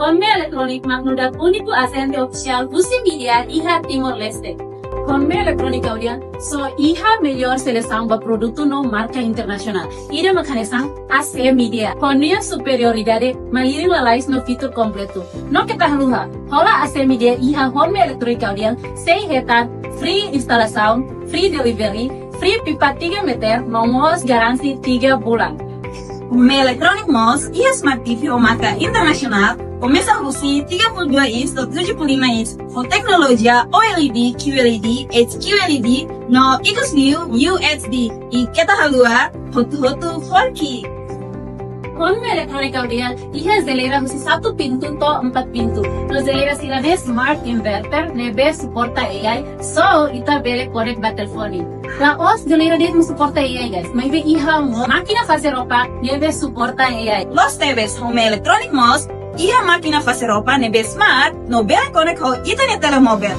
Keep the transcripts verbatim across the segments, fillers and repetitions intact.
Honme Electronic mak nu'udar úniku ajente ofisiál husi mídia iha Timor-Leste. Honme Electronic ha'u dehan, só iha mellór selesaun ba produtu no marka internasionál. Ida mak hanesan A C Media. Ho nia superioridade, malirin lalais no fitur kompletu. No keta haluha, hola A C Media iha Honme Electronic ha'u dehan, sei hetan free instalasaun, free delivery, free pipa tiga meter, no mós garanti tiga bulan. Honme Electronic mós iha Smart T V ho marka internasionál, komesa husi tiga puluh dua inch to'o tujuh puluh lima inch, ho teknolojia OLED, QLED, HQLED, no ikus liu UHD. I keta haluha, hotu-hotu four K. Honme Electronic ha'u dehan iha jeleira husi satu pintu to'o empat pintu. No jeleira sira-ne'e smart inverter ne'ebé suporta A I, só ita bele konek ba telefone. La'ós jeleira de'it mak suporta A I, guys. Maibé iha mós mákina fase roupa ne'ebé suporta A I. Loos tebes, Honme Electronic mós iha mákina fase roupa ne'ebé smart, no bele konek ho ita-nia telemóvel.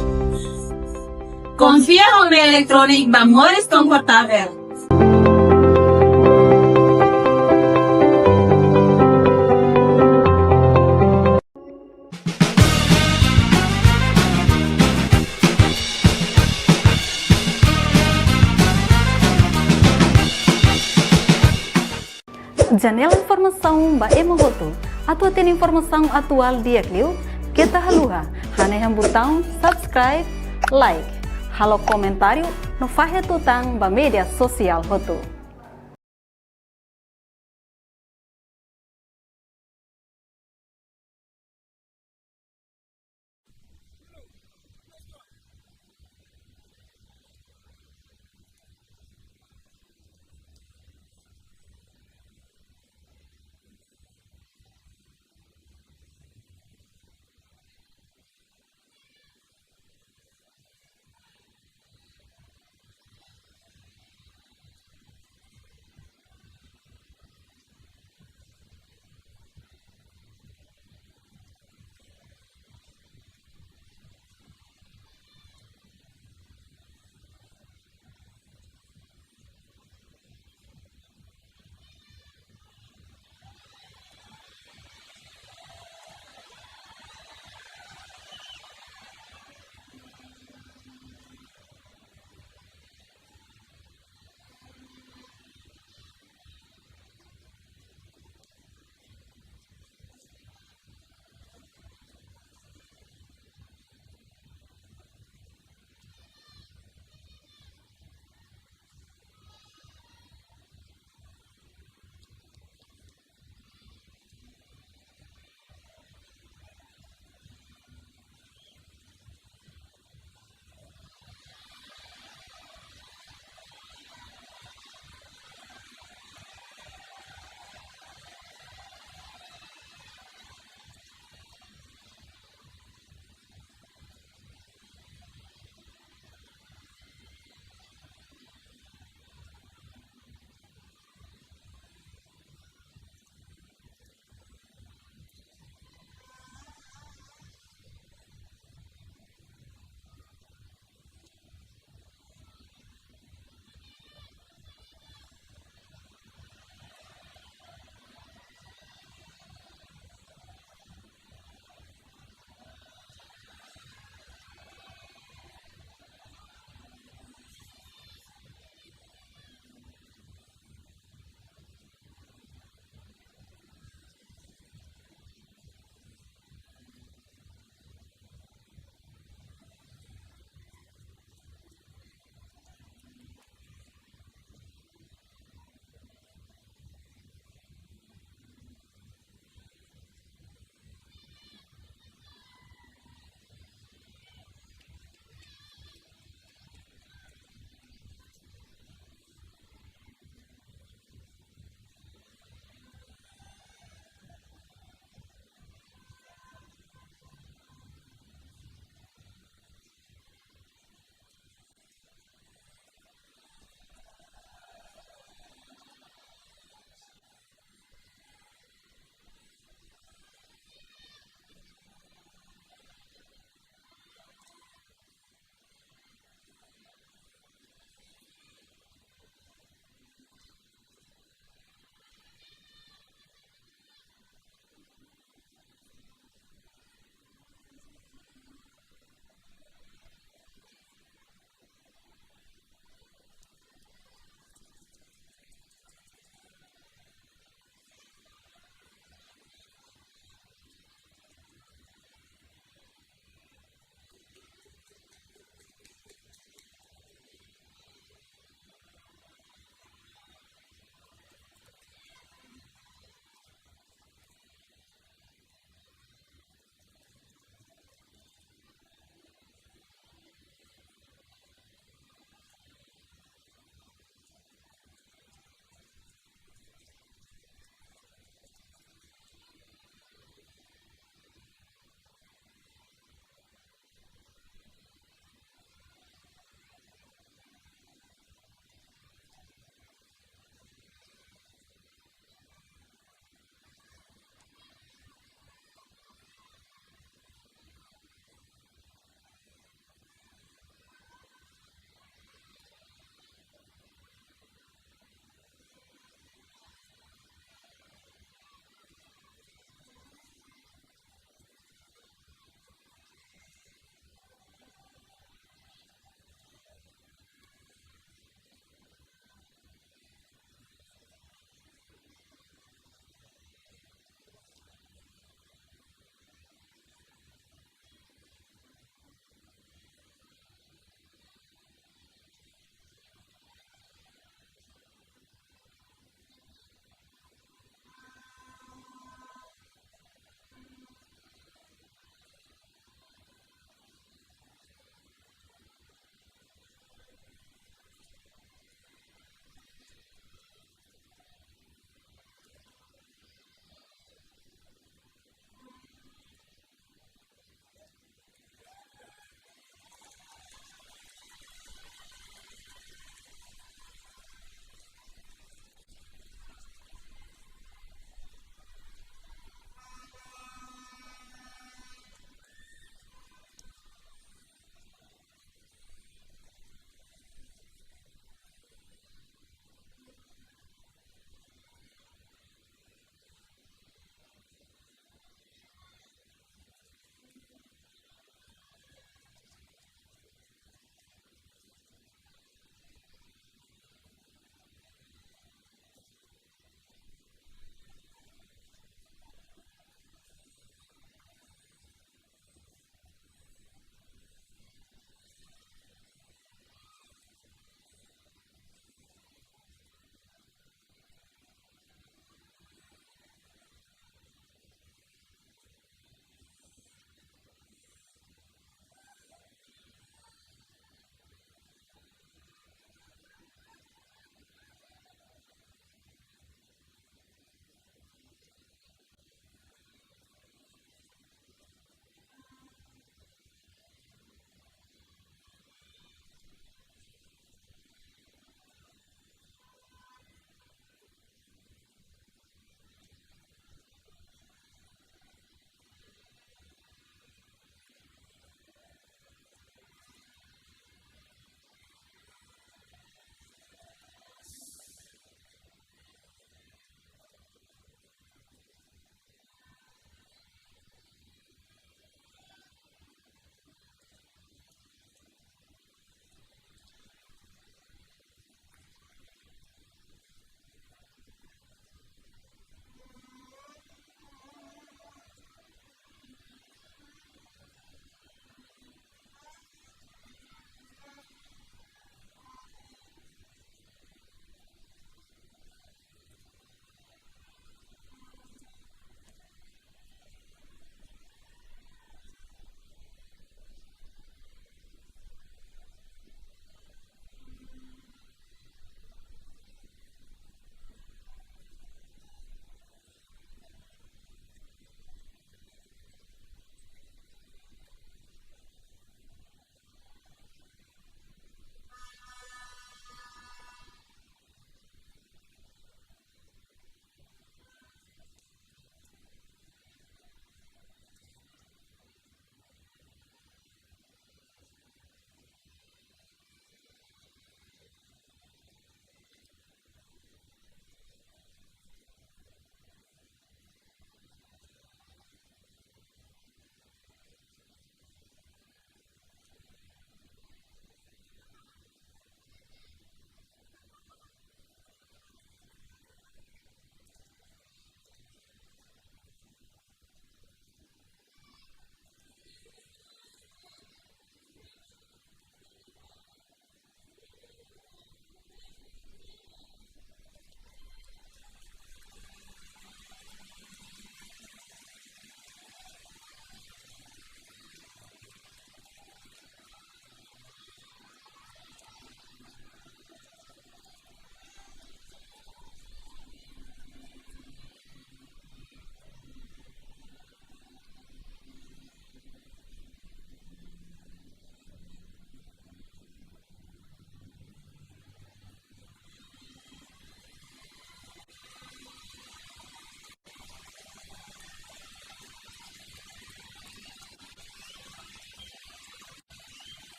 Konfia Honme Electronic ba moris konfortavel. Janela informasaun ba ema hotu. Atu hatene informasaun atuál di'ak liu, keta haluha hanehan butaun subscribe, like, halo komentáriu, no fahe tutan ba média sosiál hotu.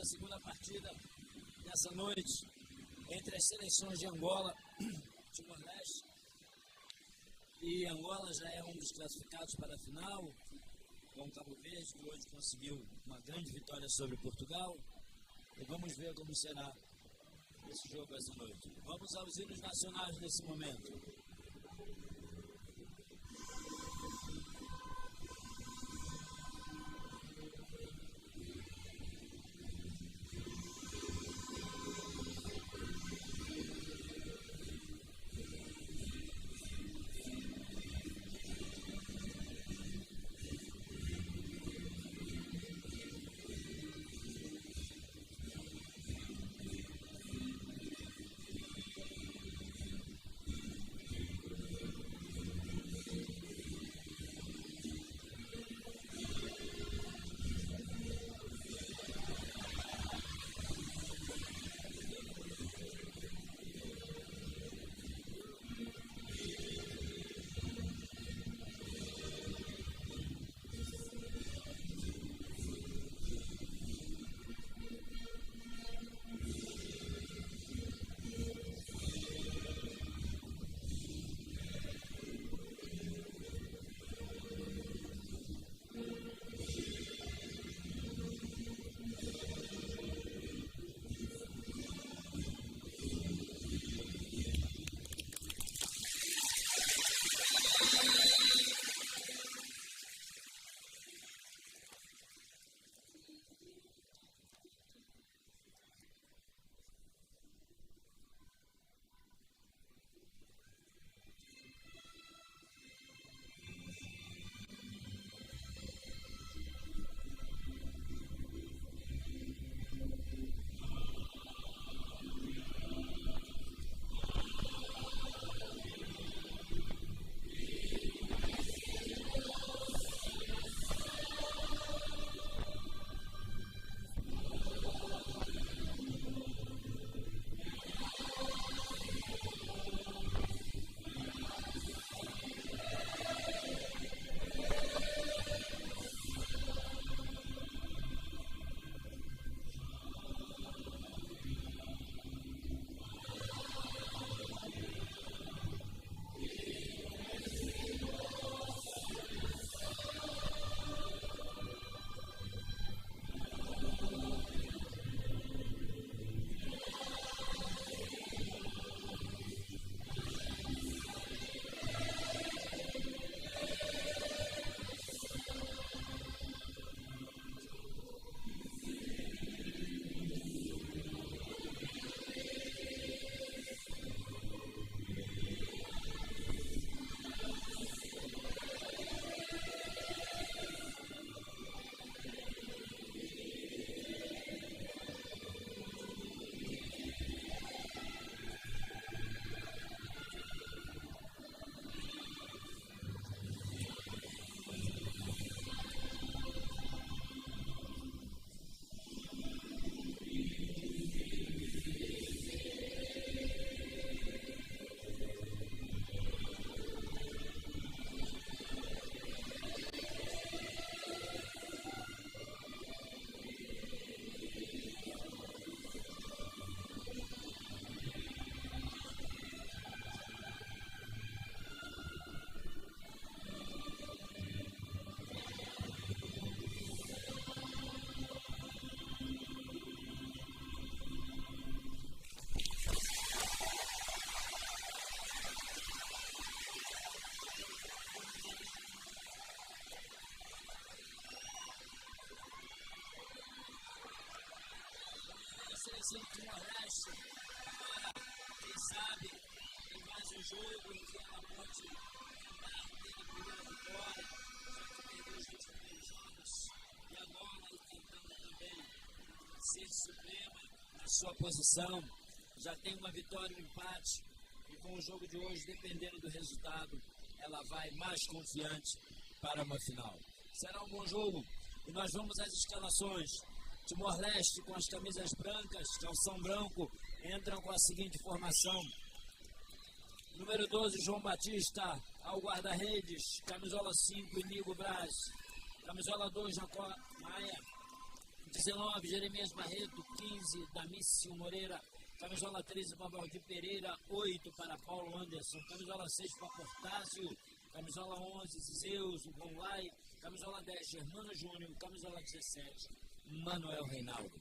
Segunda partida nessa noite entre as seleções de Angola, Timor-Leste, e Angola já é um dos classificados para a final, com Cabo Verde, que hoje conseguiu uma grande vitória sobre Portugal. E vamos ver como será esse jogo essa noite. Vamos aos hinos nacionais nesse momento. A seleção de Timor-Leste, agora, quem sabe, em mais um jogo em que ela pode tentar ter a primeira vitória, já que perdeu os últimos três jogos, e agora tentando também ser suprema na sua posição, já tem uma vitória e um empate, e com o jogo de hoje, dependendo do resultado, ela vai mais confiante para uma final. Será um bom jogo e nós vamos às escalações. Timor-Leste com as camisas brancas, calção branco, entram com a seguinte formação. Número doze, João Batista, ao guarda-redes. Camisola cinco, Inigo Braz. Camisola dois, Jacó Maia. dezenove, Jeremias Barreto. Quinze, Damício Moreira. Camisola treze para Valdir Pereira. Oito para Paulo Anderson. Camisola seis para Portásio. Camisola onze, Zeus Gonlai. Camisola dez, Germano Júnior. Camisola dezassete, Manuel Reinaldo.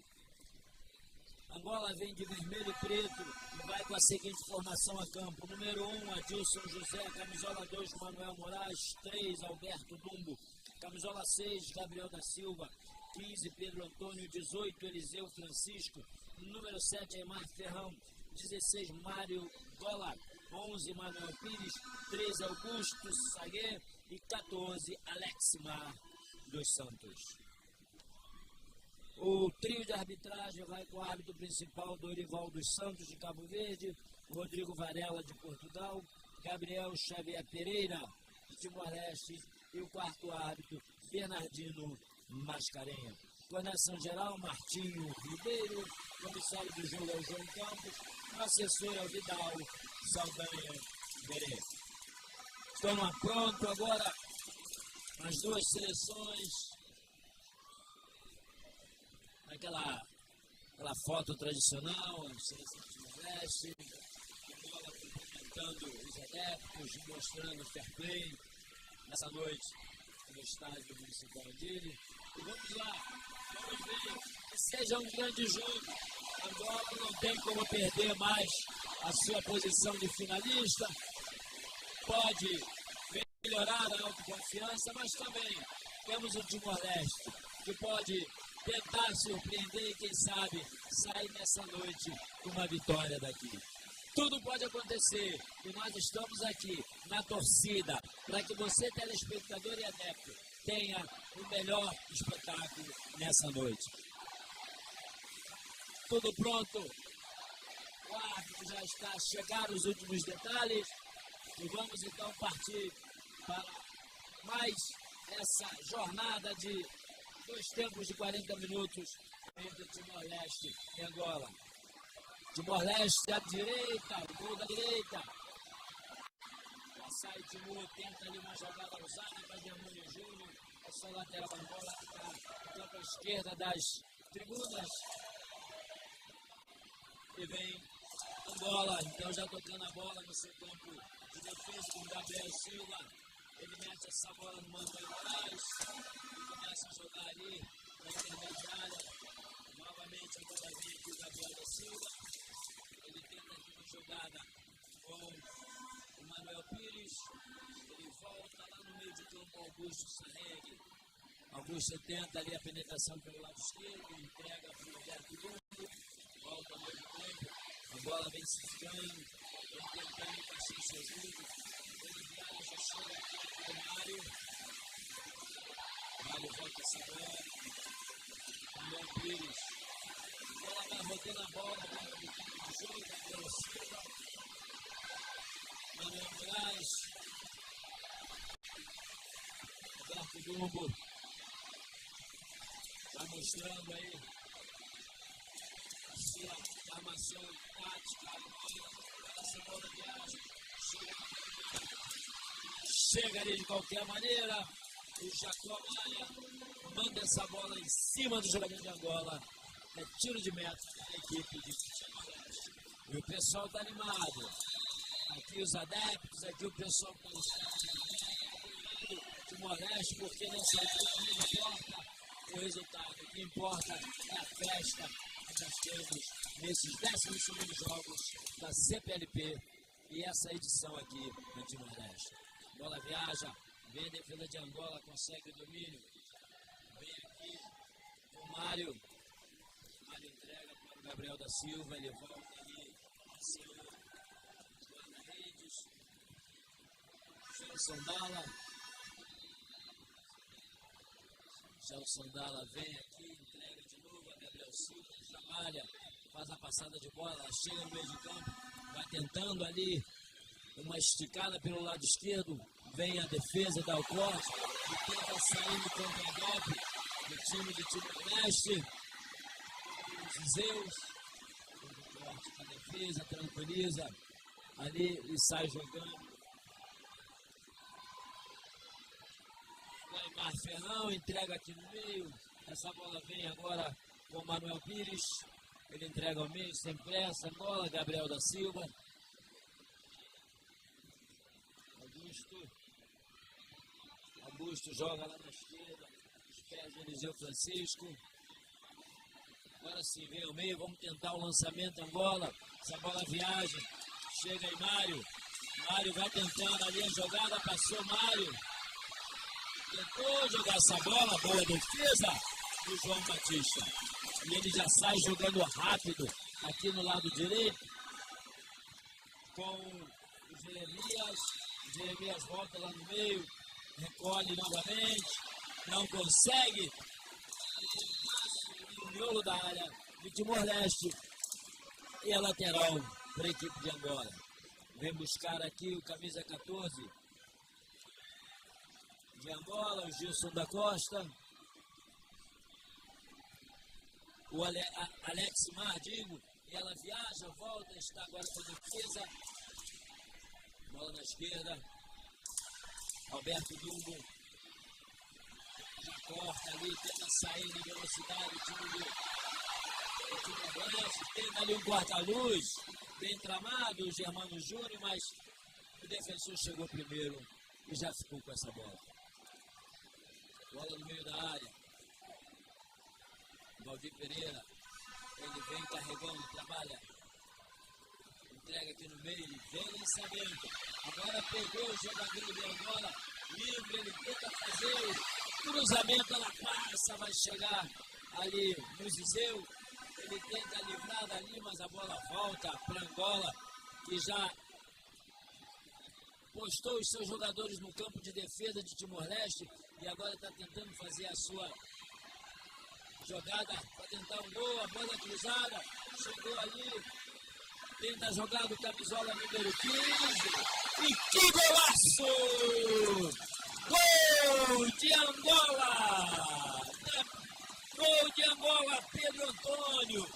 Angola vem de vermelho e preto e vai com a seguinte formação a campo. Número um, Adilson José. Camisola dois, Manuel Moraes. Três, Alberto Dumbo. Camisola seis, Gabriel da Silva. Quinze, Pedro Antônio. Dezoito, Eliseu Francisco. Número sete, Aimar Ferrão. Dezasseis, Mário Gola. Onze, Manuel Pires. Treze, Augusto Saguê. E catorze, Aleximar dos Santos. O trio de arbitragem vai com o árbitro principal, Dorival dos Santos, de Cabo Verde, Rodrigo Varela, de Portugal, Gabriel Xavier Pereira, de Timor-Leste, e o quarto árbitro, Bernardino Mascarenhas. Coordenação geral, Martinho Ribeiro, comissário do jogo é o João Campos, assessor é o Vidal Saldanha Berê. Estão pronto agora as duas seleções, aquela, aquela foto tradicional, a seleção de Timor-Leste, agora cumprimentando os adeptos, mostrando fair play nessa noite no estádio municipal dele. E vamos lá, vamos ver, que seja um grande jogo. Angola não tem como perder mais a sua posição de finalista. Pode melhorar a autoconfiança, mas também temos o Timor-Leste, que pode tentar surpreender e, quem sabe, sair nessa noite com uma vitória daqui. Tudo pode acontecer e nós estamos aqui na torcida para que você, telespectador e adepto, tenha o melhor espetáculo nessa noite. Tudo pronto. O árbitro já está a chegar os últimos detalhes. E vamos então partir para mais essa jornada de dois tempos de quarenta minutos entre Timor-Leste e Angola. Timor-Leste à direita, o gol da direita. Já sai Timor, tenta ali uma jogada ousada para Germano Júnior. É só lateral, a bola que está no campo à esquerda das tribunas. E vem Angola, então já tocando a bola no seu campo de defesa com Gabriel Silva. Ele mete essa bola no Manuel Moraes e começa a jogar ali na intermediária. Novamente a bola vem aqui o Gabriel da Silva. Ele tenta aqui uma jogada com o Manuel Pires. Ele volta lá no meio de campo, Augusto Sarregui. Augusto tenta ali a penetração pelo lado esquerdo, entrega para o Roberto Dumbo. Volta ao meio campo. A bola vem se esticando, vem tentando encaixar o seu jogo. Ele viaja, chega aqui para o Mário. Mário volta essa bola. Manuel Pires. Bola vai rodando a bola, vai rodando o jogo, vai velocidade. Manuel Moraes. Roberto Dumbo. Vai mostrando aí a sua armação tática. Agora essa bola viaja. Chega, chega ali de qualquer maneira. O Jacó Maia manda essa bola em cima do jogador de Angola. É tiro de meta da equipe de Timor-Leste. E o pessoal está animado. Aqui os adeptos, aqui o pessoal que está apoiando Timor-Leste, porque nessa altura não importa o resultado, o que importa é a festa que nós temos nesses décimos segundos jogos da C P L P e essa edição aqui no Timor-Leste. Bola viaja, vem a defesa de Angola, consegue o domínio. Vem aqui o Mário. Mário entrega para o Gabriel da Silva, ele volta ali, aciona os guarda-redes. Gelson Dalla. Gelson Dalla vem aqui, entrega de novo a Gabriel Silva, trabalha, faz a passada de bola, chega no meio de campo, vai tentando ali uma esticada pelo lado esquerdo, vem a defesa, dá o corte, e tenta sair no contragolpe do time de Timor-Leste. Os Zeus, corte para a defesa, tranquiliza ali e sai jogando. Aimar Ferrão entrega aqui no meio. Essa bola vem agora com Manuel Pires. Ele entrega ao meio, sem pressa. Angola, Gabriel da Silva. Augusto. Augusto joga lá na esquerda. Os pés de Eliseu Francisco. Agora sim, vem ao meio, vamos tentar o lançamento, Angola. Essa bola viaja. Chega aí, Mário. Mário vai tentando ali a jogada, passou Mário. Tentou jogar essa bola, boa defesa do João Batista. E ele já sai jogando rápido aqui no lado direito. Com o Jeremias. Jeremias volta lá no meio. Recolhe novamente. Não consegue. No miolo da área de Timor-Leste. E é lateral para a equipe de Angola. Vem buscar aqui o camisa catorze de Angola, o Gilson da Costa. O Ale-, a-, Alex Mar, digo, e ela viaja, volta, está agora com a defesa. Bola na esquerda. Alberto Dumbo. Já corta ali, tenta sair de velocidade. O time do, o time do Oeste tenta ali um corta-luz. Bem tramado o Germano Júnior, mas o defensor chegou primeiro e já ficou com essa bola. Bola no meio da área. Valdir Pereira. Ele vem carregando, trabalha. Entrega aqui no meio, ele vem sabendo. Agora pegou o jogador de Angola. Livre, ele tenta fazer o cruzamento, ela passa, vai chegar ali no Zizeu. Ele tenta livrar dali, mas a bola volta para Angola, que já postou os seus jogadores no campo de defesa de Timor-Leste e agora está tentando fazer a sua jogada para tentar um gol, a bola cruzada, chegou ali, tenta jogar do camisola número quinze, e que golaço! Gol de Angola! Gol de Angola, Pedro António!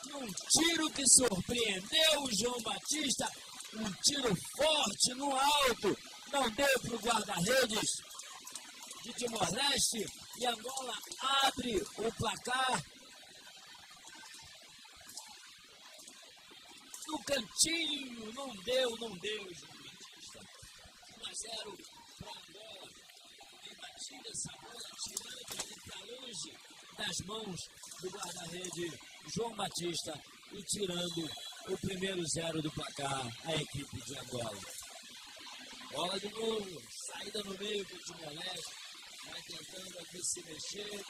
Num tiro que surpreendeu o João Batista, um tiro forte no alto, não deu para o guarda-redes de Timor-Leste, e Angola abre o placar no cantinho, não deu, não deu, João Batista. Um a zero para Angola. Ele batida essa bola, tirando ali para longe das mãos do guarda-rede João Batista e tirando o primeiro zero do placar, a equipe de Angola. Bola de novo, saída no meio para o Timor-Leste, vai tentando aqui se mexer.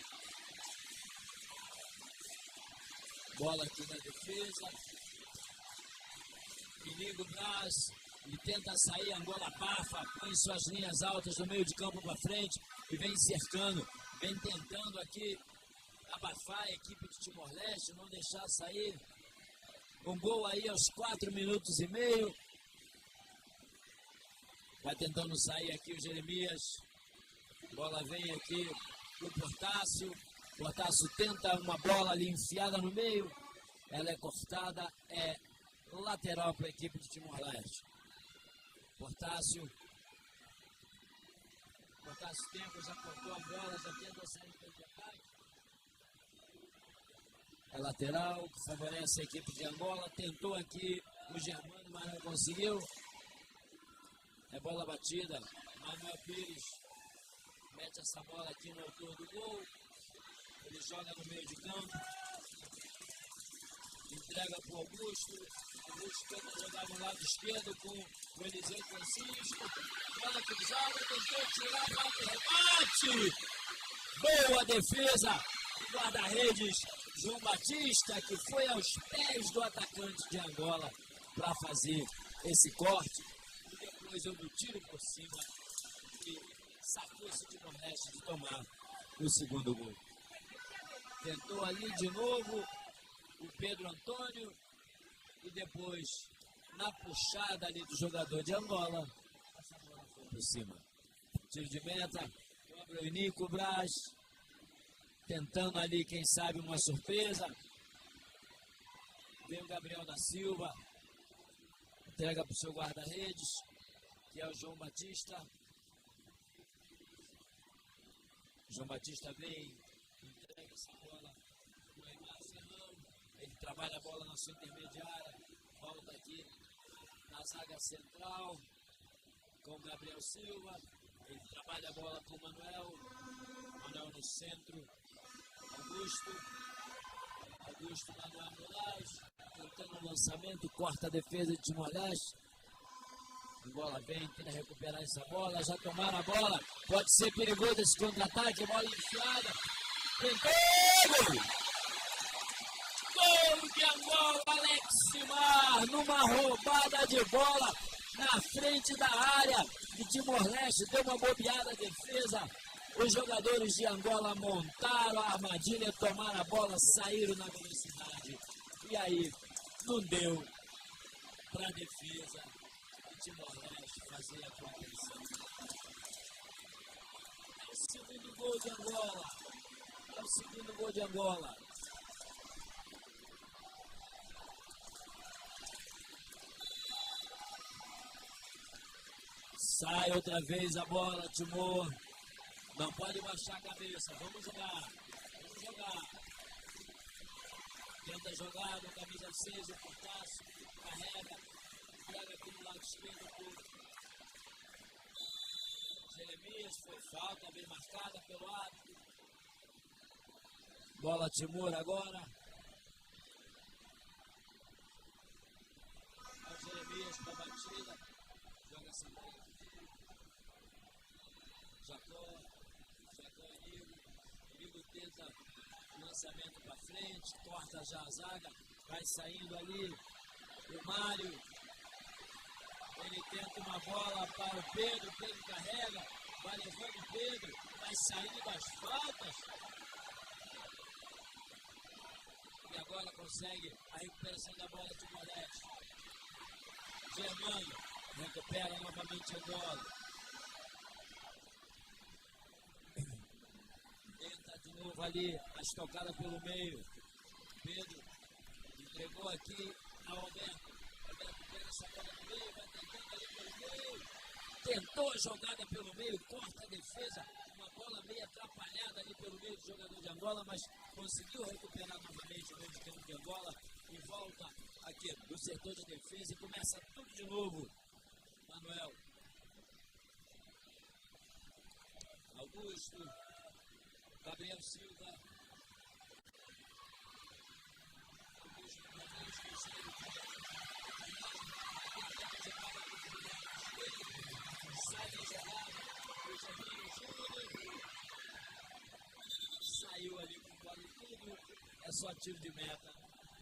Bola aqui na defesa. Perigo, Braz. Ele tenta sair, Angola abafa, põe suas linhas altas do meio de campo para frente e vem cercando, vem tentando aqui abafar a equipe de Timor-Leste, não deixar sair. Um gol aí aos quatro minutos e meio. Vai tentando sair aqui o Jeremias. Bola vem aqui pro Portácio. Portácio tenta uma bola ali enfiada no meio. Ela é cortada, é lateral para a equipe de Timor-Leste. Portácio. Portácio tenta, já cortou a bola, já tenta sair do campo de ataque. É lateral, que favorece a equipe de Angola. Tentou aqui o Germano, mas não conseguiu. É bola batida. Manuel Pires mete essa bola aqui no autor do gol. Ele joga no meio de campo. Entrega pro Augusto. Augusto tenta jogar no lado esquerdo com o Eliseu Francisco. Bola cruzada, tentou tirar, bate, rebate. Boa defesa do guarda-redes João Batista, que foi aos pés do atacante de Angola para fazer esse corte. E depois houve o tiro por cima e safou-se de Timor-Leste de tomar o segundo gol. Tentou ali de novo o Pedro António e depois, na puxada ali do jogador de Angola, essa bola foi por cima. Tiro de meta, cobra o Nico Braz, tentando ali, quem sabe, uma surpresa. Vem o Gabriel da Silva, entrega pro seu guarda-redes, que é o João Batista. João Batista vem Essa bola foi Marcelão. Ele trabalha a bola na sua intermediária. Volta aqui na zaga central com Gabriel Silva. Ele trabalha a bola com Manuel. Manuel no centro. Augusto. Augusto, Manuel Moraes. Tentando o lançamento. Corta a defesa de Timor-Leste. Angola vem, tenta recuperar essa bola. Já tomaram a bola. Pode ser perigoso esse contra-ataque. Bola enfiada. Tentou! Gol! Gol de Angola, Aleximar, numa roubada de bola na frente da área de Timor-Leste, deu uma bobeada a defesa. Os jogadores de Angola montaram a armadilha, tomaram a bola, saíram na velocidade. E aí, não deu para a defesa de Timor-Leste fazer a contenção. É o segundo gol de Angola. É o segundo gol de Angola. Sai outra vez a bola, Timor. Não pode baixar a cabeça. Vamos jogar. Vamos jogar. Tenta jogar no camisa seis, o Cortaço. Carrega. Entrega aqui no lado esquerdo pro Jeremias. Foi falta, bem marcada pelo árbitro. Bola Timor agora. Ó Jeremias pra batida. Joga essa bola. Jacó. Jacó, Inigo. Inigo tenta lançamento pra frente. Corta já a zaga. Vai saindo ali. O Mário. Ele tenta uma bola para o Pedro. Pedro carrega. Vai levando o Pedro. Vai saindo das faltas. E agora consegue a recuperação da bola de Timor-Leste. Germano recupera novamente a bola. Tenta de novo ali, a estocada pelo meio. Pedro entregou aqui ao Alberto. Alberto pega essa bola no meio, vai tentando ali pelo meio. Tentou a jogada pelo meio, corta a defesa. Uma bola meio atrapalhada ali pelo meio do jogador de Angola, mas conseguiu recuperar novamente o meio de campo de Angola e volta aqui do setor de defesa e começa tudo de novo. Manuel. Augusto. Gabriel Silva. Augusto, Matheus, consegue. Sai da jogada. O Jair Júnior. Saiu ali com bola e tudo. É só tiro de meta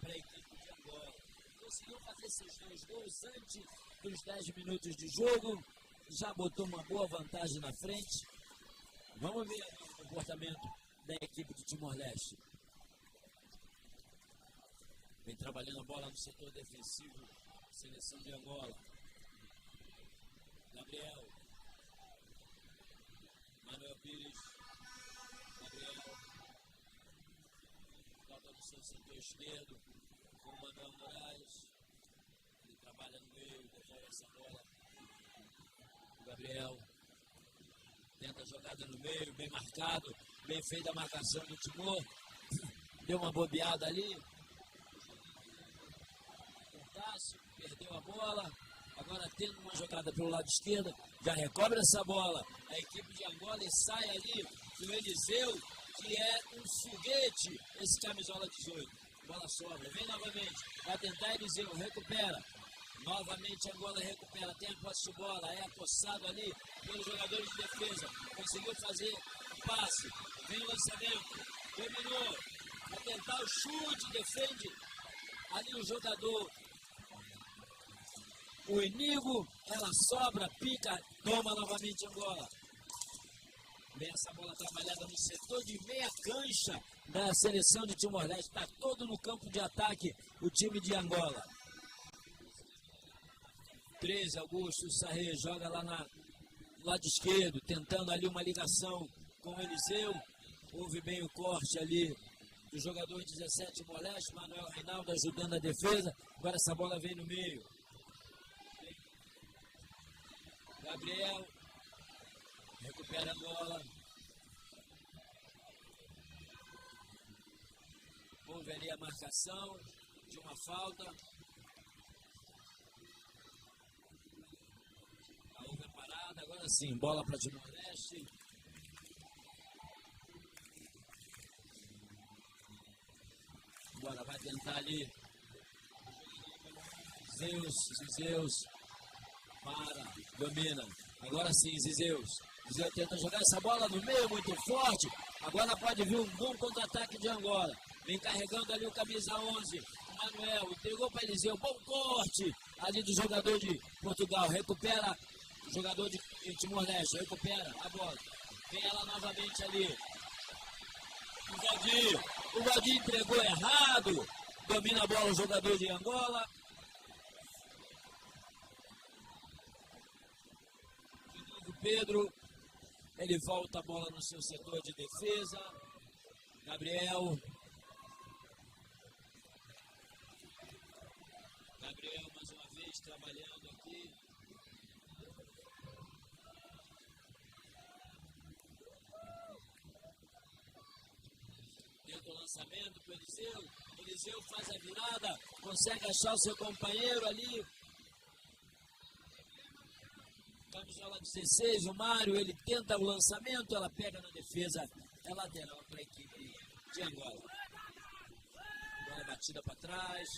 para a equipe de Angola. Conseguiu fazer seus dois gols antes dos dez minutos de jogo. Já botou uma boa vantagem na frente. Vamos ver o comportamento da equipe de Timor-Leste. Vem trabalhando a bola no setor defensivo. Seleção de Angola. Gabriel. Manuel Pires. Gabriel. Toca no seu setor esquerdo. Com o Manuel Moraes. Ele trabalha no meio, devolve essa bola. O Gabriel. Tenta a jogada no meio, bem marcado. Bem feita a marcação do Timor. Deu uma bobeada ali. Cortaço, perdeu a bola. Agora tendo uma jogada pelo lado esquerdo. Já recobra essa bola. A equipe de Angola e sai ali do Eliseu, que é um foguete, esse camisola dezoito. Bola sobra, vem novamente. Vai tentar Eliseu, recupera. Novamente Angola recupera, tem a posse de bola, é acossado ali pelos jogadores de defesa. Conseguiu fazer o passe, vem o lançamento, dominou. Vai tentar o chute, defende ali o jogador. O Inigo, ela sobra, pica, toma novamente Angola. Bem, essa bola trabalhada no setor de meia cancha da seleção de Timor-Leste. Está todo no campo de ataque o time de Angola. treze, Augusto Sarre joga lá na lado esquerdo, tentando ali uma ligação com o Eliseu. Houve bem o corte ali do jogador dezessete Timor-Leste, Manuel Reinaldo ajudando a defesa. Agora essa bola vem no meio. Gabriel recupera a bola. Ali a marcação de uma falta. Houve a parada, agora sim, bola para Timor-Leste. Agora vai tentar ali. Zeus, Zeus. Para, domina. Agora sim, Zeus. Zeus tenta jogar essa bola no meio, muito forte. Agora pode vir um bom contra-ataque de Angola. Vem carregando ali o camisa onze, o Manuel. Entregou para Eliseu. Bom corte ali do jogador de Portugal. Recupera o jogador de Timor-Leste. Recupera a bola. Vem ela novamente ali. O Valdir. O Valdir entregou errado. Domina a bola o jogador de Angola. De novo, Pedro. Ele volta a bola no seu setor de defesa. Gabriel. Gabriel, mais uma vez, trabalhando aqui. Tenta o lançamento para Eliseu. Eliseu faz a virada. Consegue achar o seu companheiro ali. Camisola dezesseis, o Mário, ele tenta o lançamento, ela pega na defesa, é lateral para a equipe de Angola. Bola batida para trás,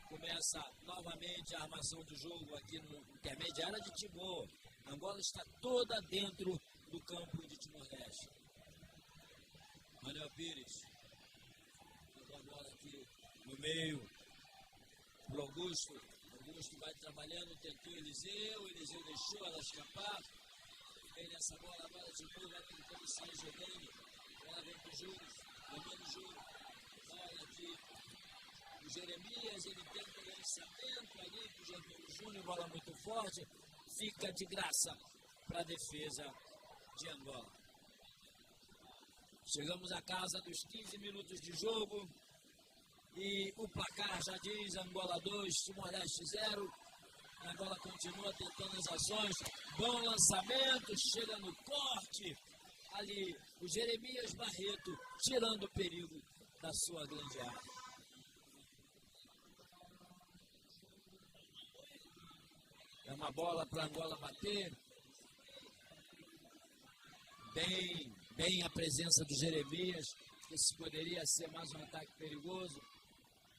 começa novamente a armação do jogo aqui no intermediário de Timor. Angola está toda dentro do campo de Timor-Leste. Manuel Pires, jogou a bola aqui no meio, pro Augusto. Augusto vai trabalhando, tentou Eliseu, Eliseu deixou ela escapar. Vem nessa bola agora de novo, vai tentando sair jogando. Bola vem pro Júnior, domina o Júnior. Bola aqui. O Jeremias, ele tenta o lançamento ali pro Júnior, bola muito forte. Fica de graça para a defesa de Angola. Chegamos à casa dos quinze minutos de jogo. E o placar já diz: Angola dois, Timor-Leste zero. Angola continua tentando as ações. Bom lançamento, chega no corte. Ali, o Jeremias Barreto tirando o perigo da sua grande área. É uma bola para Angola bater. Bem, bem a presença do Jeremias. Esse poderia ser mais um ataque perigoso.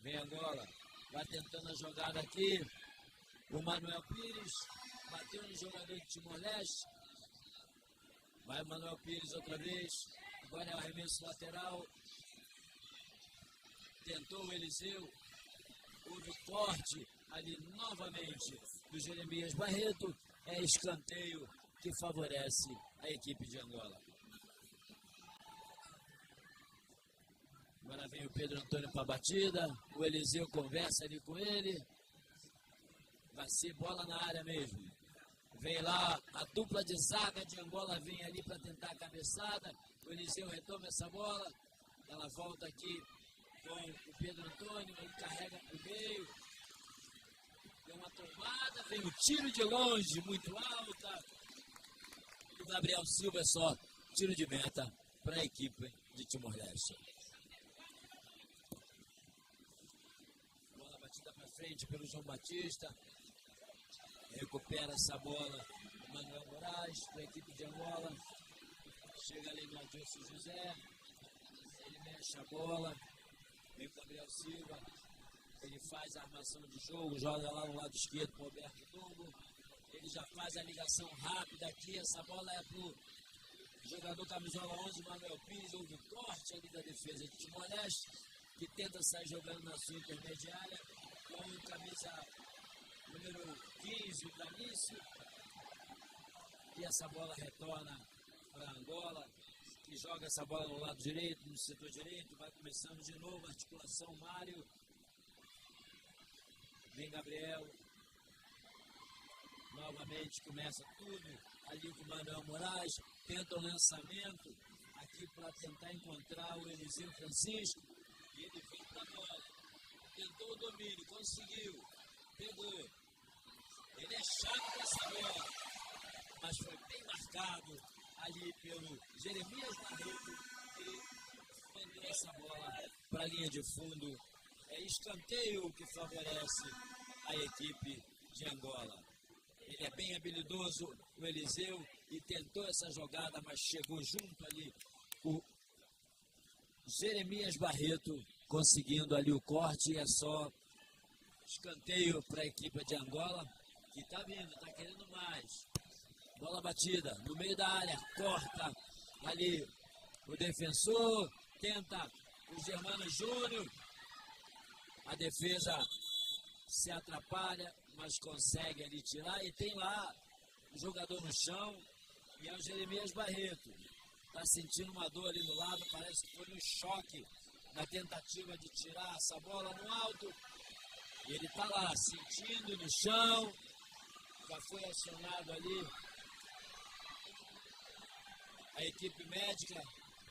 Vem Angola. Vai tentando a jogada aqui. O Manuel Pires. Bateu no jogador de Timor-Leste. Vai o Manuel Pires outra vez. Agora é o arremesso lateral. Tentou o Eliseu. Houve o corte ali novamente do Jeremias Barreto. É escanteio que favorece a equipe de Angola. Agora vem o Pedro Antônio para a batida. O Eliseu conversa ali com ele. Vai ser bola na área mesmo. Vem lá, a dupla de zaga de Angola vem ali para tentar a cabeçada. O Eliseu retoma essa bola. Ela volta aqui com o Pedro Antônio, ele carrega para o meio. Tem uma tomada, vem o tiro de longe, muito alta. O Gabriel Silva é só tiro de meta para a equipe de Timor-Leste. Bola batida para frente pelo João Batista. Recupera essa bola o Manuel Moraes, para a equipe de Angola. Chega ali no Adilson José. Ele mexe a bola. Vem o Gabriel Silva. Ele faz a armação de jogo, joga lá no lado esquerdo para o Alberto Tombo. Ele já faz a ligação rápida aqui. Essa bola é pro jogador camisola onze, Manuel Pires. Houve um corte ali da defesa de Timor-Leste, que tenta sair jogando na sua intermediária, com o camisa número quinze, o Danício. E essa bola retorna para Angola, que joga essa bola no lado direito, no setor direito, vai começando de novo, articulação, Mário. Vem Gabriel. Novamente começa tudo ali com o Manuel Moraes. Tenta o lançamento aqui para tentar encontrar o Eliseu Francisco. E ele vem para a bola. Tentou o domínio, conseguiu. Pegou. Ele é chato para essa bola. Mas foi bem marcado ali pelo Jeremias Barreto. E Essa bola para a linha de fundo. É escanteio que favorece a equipe de Angola. Ele é bem habilidoso, o Eliseu, e tentou essa jogada, mas chegou junto ali o Jeremias Barreto, conseguindo ali o corte, e é só escanteio para a equipe de Angola, que está vindo, está querendo mais. Bola batida no meio da área, corta ali o defensor, tenta o Germano Júnior. A defesa se atrapalha, mas consegue ali tirar. E tem lá o jogador no chão, e é o Jeremias Barreto. Está sentindo uma dor ali no lado, parece que foi um choque na tentativa de tirar essa bola no alto. E ele está lá, sentindo no chão. Já foi acionado ali a equipe médica.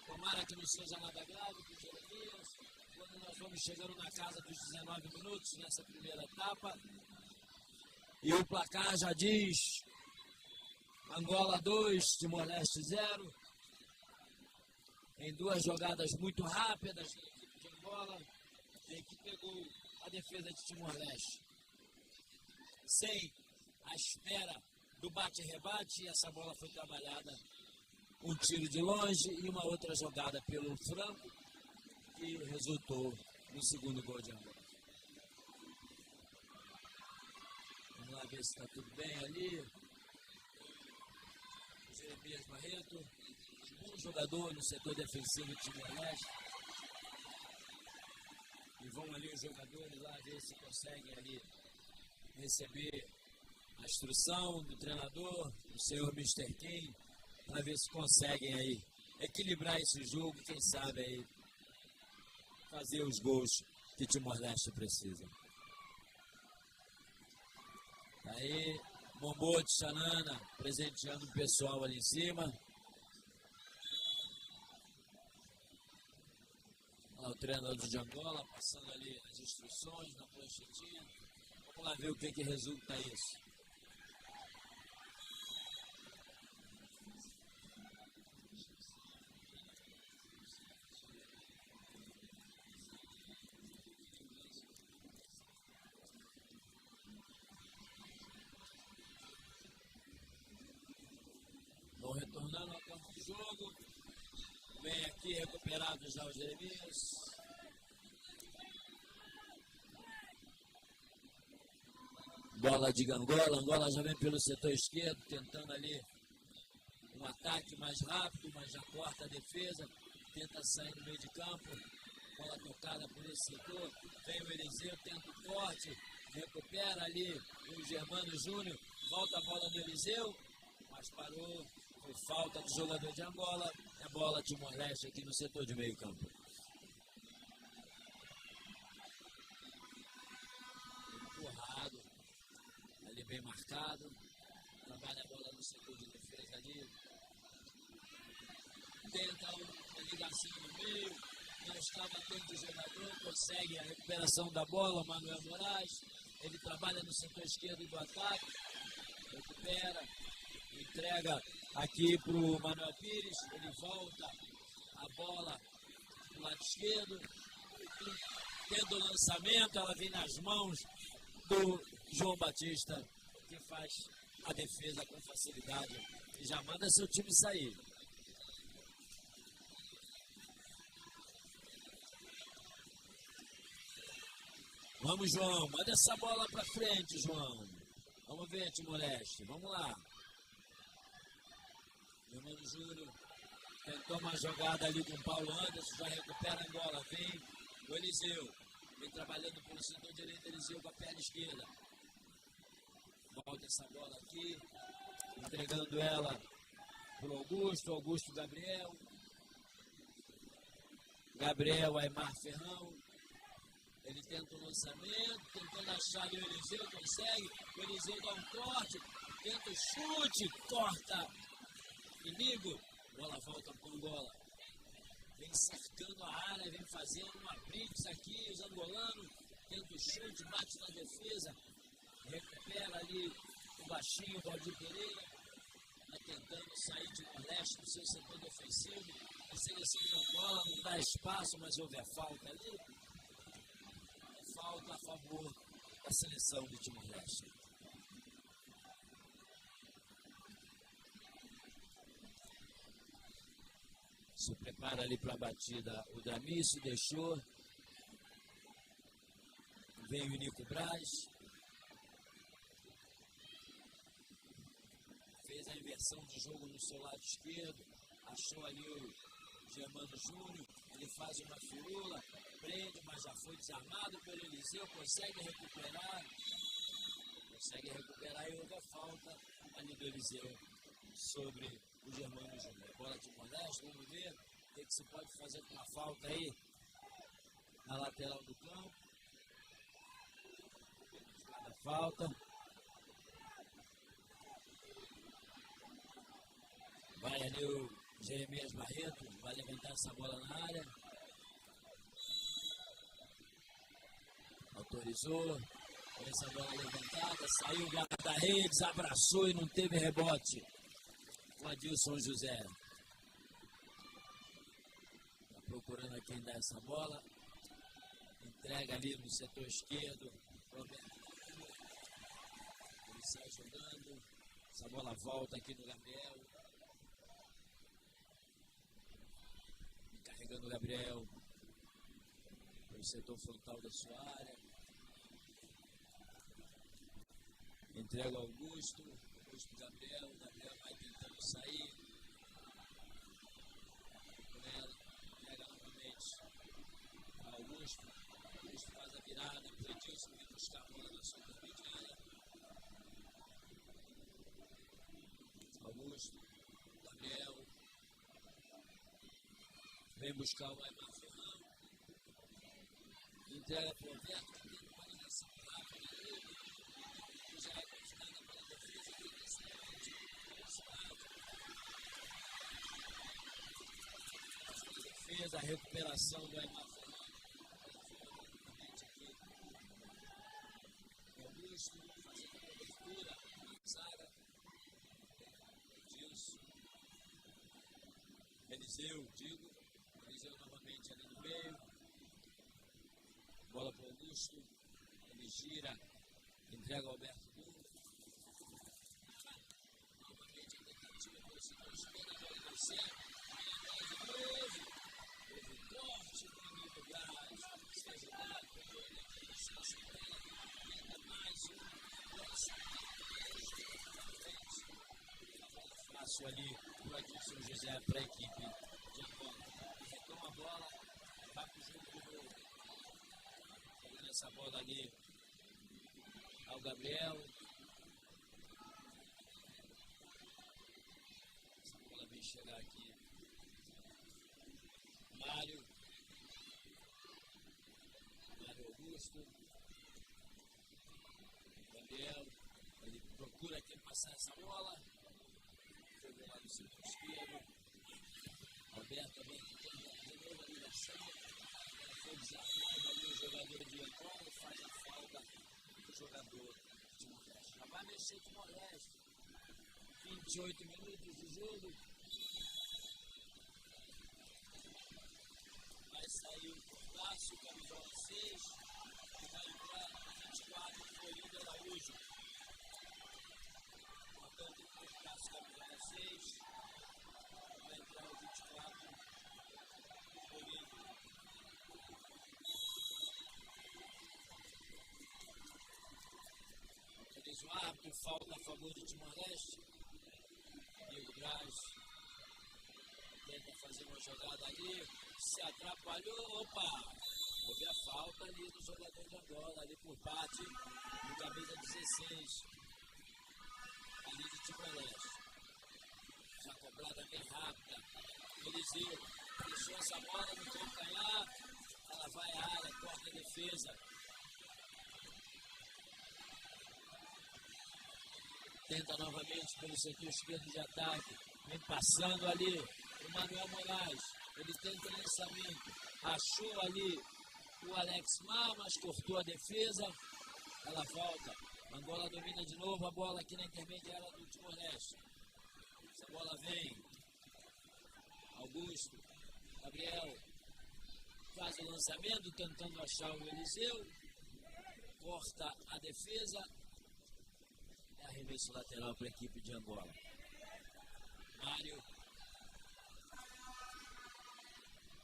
Tomara que não seja nada grave para o Jeremias. Quando nós vamos chegando na casa dos dezanove minutos nessa primeira etapa. E o placar já diz: Angola dois, Timor-Leste zero. Em duas jogadas muito rápidas da equipe de Angola, que pegou a defesa de Timor-Leste sem a espera do bate-rebate, e essa bola foi trabalhada, um tiro de longe e uma outra jogada pelo Franco, que resultou no segundo gol de Angola. Vamos lá ver se está tudo bem ali. Jeremias Barreto, um bom jogador no setor defensivo de Timor-Leste. E vão ali os jogadores lá ver se conseguem ali receber a instrução do treinador, do senhor Mister Kim, para ver se conseguem aí equilibrar esse jogo, quem sabe aí fazer os gols que Timor-Leste precisa. Aí, Mombote Xanana presenteando o pessoal ali em cima. Olha lá o treinador de Angola passando ali as instruções na pranchetinha. Vamos lá ver o que que resulta isso. Vão retornando ao campo de jogo. Vem aqui recuperado já o Jeremias. Bola de Angola. Angola já vem pelo setor esquerdo, tentando ali um ataque mais rápido, mas já corta a defesa. Tenta sair no meio de campo. Bola tocada por esse setor. Vem o Eliseu, tenta o corte. Recupera ali o Germano Júnior. Volta a bola do Eliseu. Mas parou. Foi falta do jogador de Angola. É bola Timor-Leste aqui no setor de meio campo. Empurrado. Ali bem marcado. Trabalha a bola no setor de defesa ali. Tenta uma ligação no meio. Não estava atento o jogador. Consegue a recuperação da bola, Manuel Moraes. Ele trabalha no setor esquerdo do ataque. Recupera. Entrega aqui para o Manuel Pires. Ele volta a bola do lado esquerdo. Tendo o lançamento, ela vem nas mãos do João Batista, que faz a defesa com facilidade e já manda seu time sair. Vamos, João, manda essa bola para frente, João. Vamos ver, Timor-Leste, vamos lá. Germano Júnior tentou uma jogada ali com o Paulo Anderson, já recupera a bola, vem o Eliseu, vem trabalhando pelo setor direito, Eliseu com a perna esquerda. Volta essa bola aqui, entregando ela para o Augusto, Augusto Gabriel. Gabriel, Aimar Ferrão. Ele tenta o lançamento, tentando achar ali o Eliseu, consegue. O Eliseu dá um corte, tenta o chute, corta. Inigo, bola volta para o Angola. Vem cercando a área, vem fazendo uma blitz aqui, os angolanos. Tenta o chute, bate na defesa. Recupera ali o baixinho, Valdir Pereira. Vai tentando sair de moléstia no seu setor defensivo. A seleção de Angola não dá espaço, mas houve a falta ali. Falta a favor da seleção de Timor-Leste. Se prepara ali para a batida. O Dramício deixou. Vem o Nico Braz. Fez a inversão de jogo no seu lado esquerdo. Achou ali o Germano Júnior. Ele faz uma firula. Prende, mas já foi desarmado pelo Eliseu. Consegue recuperar. Consegue recuperar e houve a falta ali do Eliseu sobre o Germano Júnior. Bola de Moraes, vamos ver o que, que se pode fazer com a falta aí na lateral do campo. Cada falta. Vai ali o Jeremias Barreto, vai levantar essa bola na área. Autorizou. Essa bola levantada, saiu o guarda-redes, abraçou e não teve rebote. O Adilson José. Tá procurando a quem dar essa bola. Entrega ali no setor esquerdo. Roberto. Ele sai jogando. Essa bola volta aqui no Gabriel. Carregando o Gabriel. Pelo setor frontal da sua área. Entrega ao Augusto. Augusto, Gabriel. Gabriel vai tentando sair. Recupera. Entrega novamente. Augusto. Augusto faz a virada. Edilson vem buscar a bola na sua intermediária. Augusto. Gabriel. Vem buscar o Aimar Ferrão. Entrega pro Alberto, que tem uma ligação rápida ali. Já é convidada pela defesa, que tem essa velocidade. Fez a recuperação do Aimar Ferrão. Augusto fazendo a cobertura. Zaga. Edilson. Eliseu, digo. Eliseu novamente ali no meio. Bola pro Augusto. Ele gira. Entrega ao Alberto Lula. Novamente a tentativa pelo setor esquerdo, agora não serve. Vem atrás de novo. Houve corte do amigo Braz. Está jogado. Tenta mais um. Fácil ali para Edilson José, para a equipe de Angola. Retoma a bola, vai para o jogo de novo. Jogando essa bola ali ao Gabriel. Essa bola vem chegar aqui. Mário. Mário Augusto. Gabriel, ele procura quem passar essa bola. Jogou lá no setor esquerdo. Alberto, Alberto tenta de novo a ligação. Foi desarmado ali o jogador de Angola, faz a falta do jogador de Timor-Leste. Já vai mexer Timor-Leste. Vinte e oito minutos de jogo. Vai sair o Cordaço, camisola seis, e vai entrar o vinte e quatro, Florindo Araújo. Portanto, o Cordaço, camisola seis, vai entrar o vinte e quatro, Florindo. Autoriza o árbitro, falta a favor de Timor-Leste. Diego Braz tenta fazer uma jogada ali, se atrapalhou, opa! Houve a falta ali do jogador de Angola, ali por parte do camisa dezesseis, ali de Timor-Leste. Já cobrada bem rápida. Eliseu deixou essa bola no calcanhar. Ela vai à área, corta a defesa. Tenta novamente pelo setor esquerdo de ataque. Vem passando ali o Manuel Moraes. Ele tenta o lançamento. Achou ali o Alex Mar, mas cortou a defesa. Ela volta. Angola domina de novo a bola aqui na intermediária do Timor-Leste. Essa bola vem. Augusto. Gabriel faz o lançamento, tentando achar o Eliseu. Corta a defesa. É arremesso lateral para a equipe de Angola. Mário.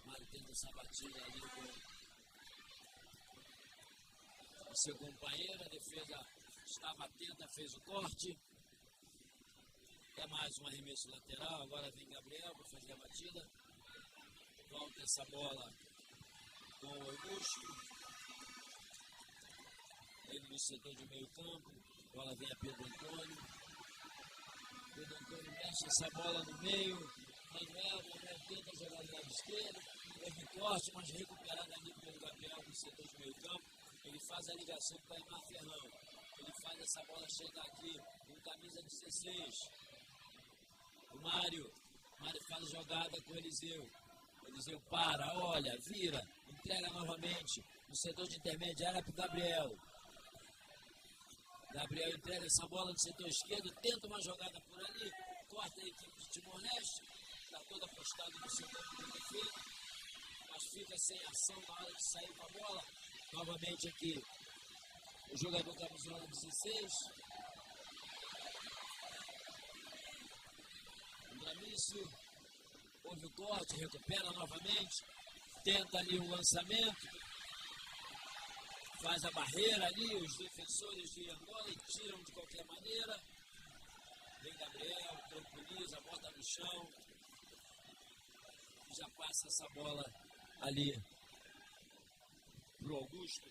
Mário tenta essa batida ali com o seu companheiro. A defesa estava atenta, fez o corte. É mais um arremesso lateral. Agora vem Gabriel para fazer a batida. Volta essa bola com o Augusto. Ele no setor de meio campo. Bola vem a Pedro António. Pedro António mexe essa bola no meio. Manuel, Manuel tenta jogar do lado esquerdo. Houve corte, mas recuperado ali pelo Gabriel no setor de meio campo. Ele faz a ligação com o Aimar Ferrão. Ele faz essa bola chegar aqui com camisa dezesseis. O Mário. Mário faz a jogada com o Eliseu. O Eliseu para, olha, vira, entrega novamente no setor de intermediária para o Gabriel. Gabriel entrega essa bola no setor esquerdo, tenta uma jogada por ali, corta a equipe de Timor-Leste, está todo apostado no setor de defesa, mas fica sem ação na hora de sair com a bola. Novamente aqui, o jogador camisola dezesseis. Andramício. Houve o corte, recupera novamente. Tenta ali o lançamento. Faz a barreira ali, os defensores de Angola e tiram de qualquer maneira. Vem Gabriel, tranquiliza, bota no chão. E já passa essa bola ali pro Augusto.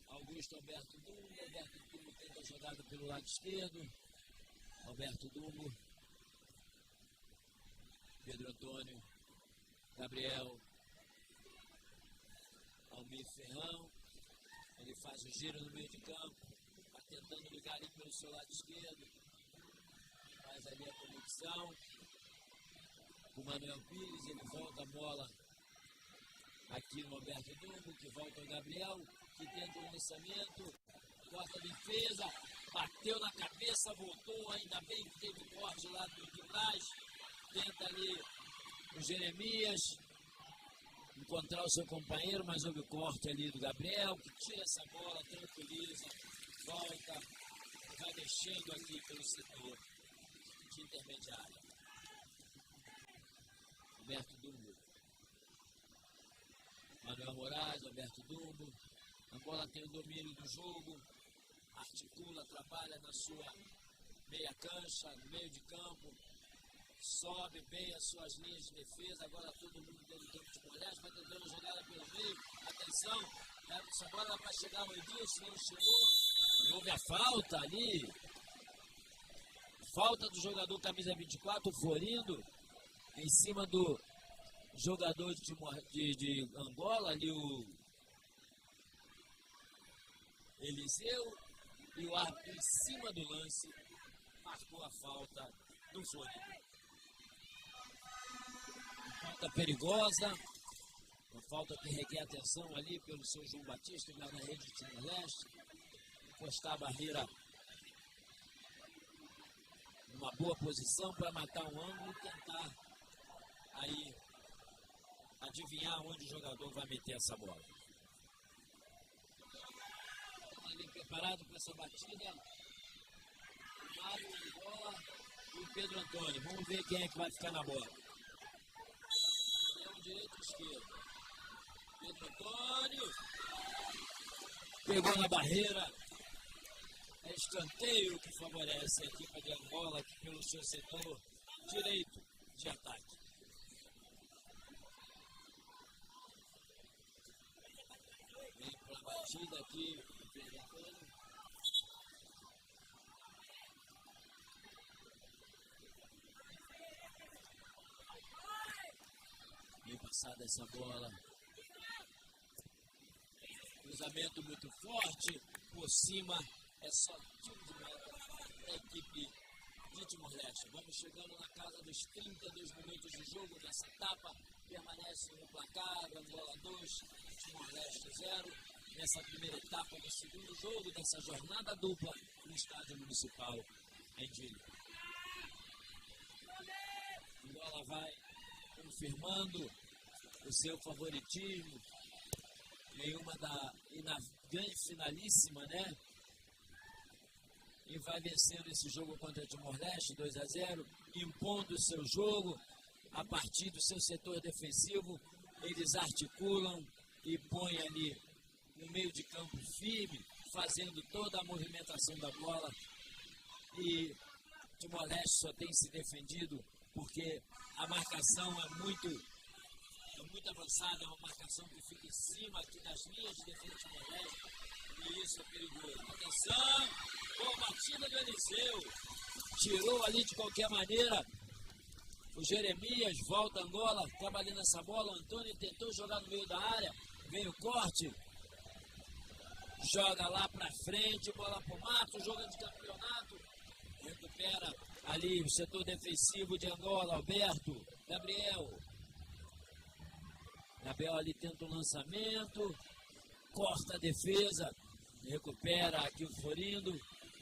Augusto, Alberto Dumbo. Alberto Dumbo tenta a jogada pelo lado esquerdo. Alberto Dumbo. Pedro António. Gabriel. Almir Ferrão. Ele faz o giro no meio de campo. Está tentando ligar ali pelo seu lado esquerdo. Faz ali a conexão com o Manuel Pires, ele volta a bola aqui no Alberto Dumbo, que volta o Gabriel, que tenta o lançamento, corta a defesa, bateu na cabeça, voltou, ainda bem que teve o corte lá do, de trás, tenta ali o Jeremias encontrar o seu companheiro, mas houve o corte ali do Gabriel, que tira essa bola, tranquiliza, volta, vai mexendo aqui pelo setor de intermediária. Alberto Dumbo. Manuel Moraes, Alberto Dumbo. Angola tem o domínio do jogo, articula, trabalha na sua meia cancha, no meio de campo, sobe bem as suas linhas de defesa. Agora todo mundo dentro do campo de Timor-Leste, vai tentando a jogada pelo meio. Atenção, essa bola era para chegar no Edilson, não chegou. E houve a falta ali. Falta do jogador camisa vinte e quatro, Florindo, em cima do jogador de, Timor, de, de Angola, ali o Eliseu, e o árbitro, em cima do lance, marcou a falta do Florindo. Falta perigosa, uma falta que requer atenção ali pelo seu João Batista, lá na rede de Timor-Leste. Encostar a barreira numa boa posição para matar um ângulo e tentar aí adivinhar onde o jogador vai meter essa bola. Ali preparado para essa batida. O Mário, Angola e o Pedro António. Vamos ver quem é que vai ficar na bola. Lateral direito ou esquerdo? Pedro António. Pegou na barreira. É escanteio que favorece a equipa de Angola, que pelo seu setor direito de ataque. Vem para a batida aqui. Bem passada essa bola. Cruzamento muito forte. Por cima é só tiro de meta da equipe de Timor-Leste. Vamos chegando na casa dos trinta e dois minutos de jogo nessa etapa. Permanece no placar, Angola dois, Timor-Leste zero. Nessa primeira etapa do segundo jogo dessa jornada dupla no Estádio Municipal em Dili. Ela vai confirmando o seu favoritismo em uma da e na grande finalíssima, né? E vai vencendo esse jogo contra Timor-Leste, dois a zero, impondo o seu jogo a partir do seu setor defensivo. Eles articulam e põem ali no meio de campo firme, fazendo toda a movimentação da bola. E Timor-Leste só tem se defendido porque a marcação é muito, é muito avançada, é uma marcação que fica em cima aqui das linhas de defesa de Timor-Leste. E isso é perigoso. Atenção! Boa batida do Eliseu. Tirou ali de qualquer maneira. O Jeremias volta Angola, trabalhando essa bola. O Antônio tentou jogar no meio da área. Veio o corte. Joga lá pra frente, bola pro Matos, jogo de campeonato. Recupera ali o setor defensivo de Angola, Alberto, Gabriel. Gabriel ali tenta um lançamento, corta a defesa, recupera aqui o Florindo,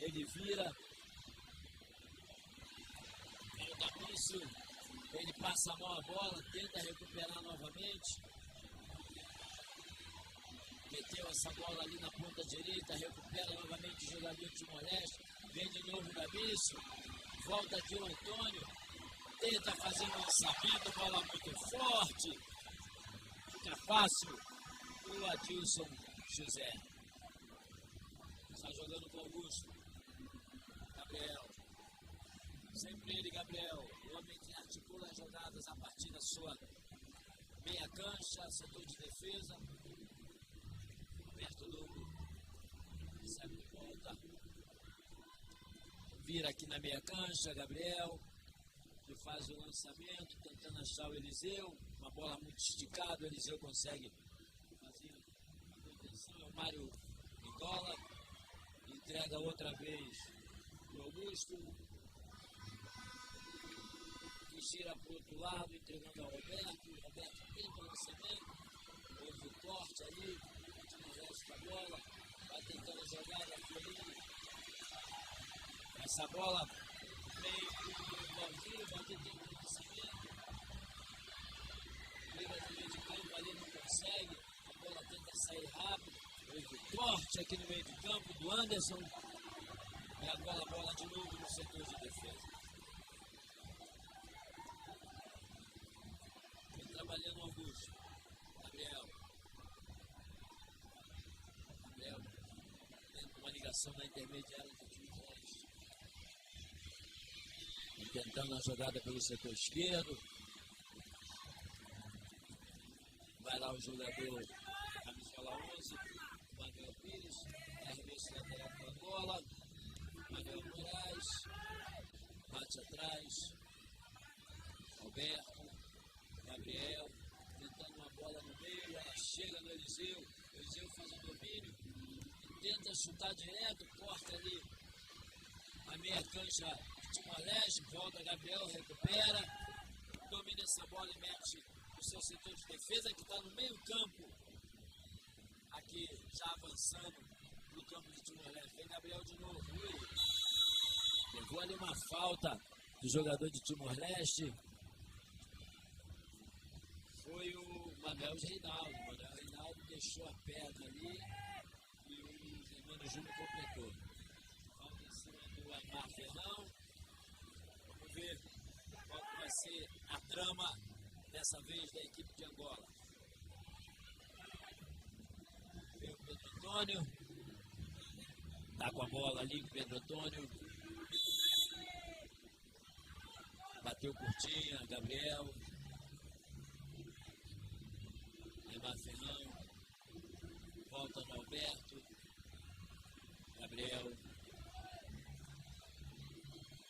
ele vira. Ele passa mal a bola, tenta recuperar novamente. Meteu essa bola ali na ponta direita, recupera novamente o jogador de Timor-Leste. Vem de novo o Gabício, volta aqui o Antônio, tenta fazer um lançamento, bola muito forte. Fica fácil o Adilson José. Está jogando com Augusto. Gabriel. Sempre ele, Gabriel. O homem que articula as jogadas a partir da sua meia cancha, setor de defesa. Perto do. Recebe de volta. Vira aqui na meia cancha, Gabriel. Que faz o lançamento, tentando achar o Eliseu. Uma bola muito esticada, o Eliseu consegue fazer a contenção. É o Mário Nicola. Entrega outra vez pro Augusto. Que gira pro outro lado, entregando ao Roberto. O Roberto tenta o lançamento. Houve o corte ali. Timor-Leste com a bola. Vai tentando a jogada, Florino. Essa bola vem pro Valdir, o Valdir tenta o lançamento. Vira no meio de campo ali, não consegue. A bola tenta sair rápido. Houve o corte aqui no meio de campo do Anderson. E agora a bola de novo no setor de defesa. Vem trabalhando o Augusto. Gabriel. Gabriel. Tenta uma ligação na intermediária do time de Oeste. Tentando a jogada pelo setor esquerdo. Vai lá o jogador, camisola onze, Manuel Pires, arremesso lateral para Angola. Manuel Moraes, bate atrás. Alberto, Gabriel, tentando uma bola no meio, ela chega no Eliseu. Eliseu faz o domínio, tenta chutar direto, corta ali a meia cancha de Timor-Leste, volta Gabriel, recupera, domina essa bola e mete o seu setor de defesa que está no meio campo. Aqui, já avançando pro campo de Timor-Leste. Vem Gabriel de novo. Ui. Levou ali uma falta do jogador de Timor-Leste. Foi o Manuel Reinaldo. Manuel Reinaldo deixou a perna ali e o Germano Júnior completou. Falta em cima do Aimar Ferrão. Vamos ver qual que vai ser a trama dessa vez da equipe de Angola. Vem o Pedro Antônio. Tá com a bola ali, Pedro Antônio. Bateu curtinha, Gabriel. Aimar Ferrão. Volta no Alberto. Gabriel.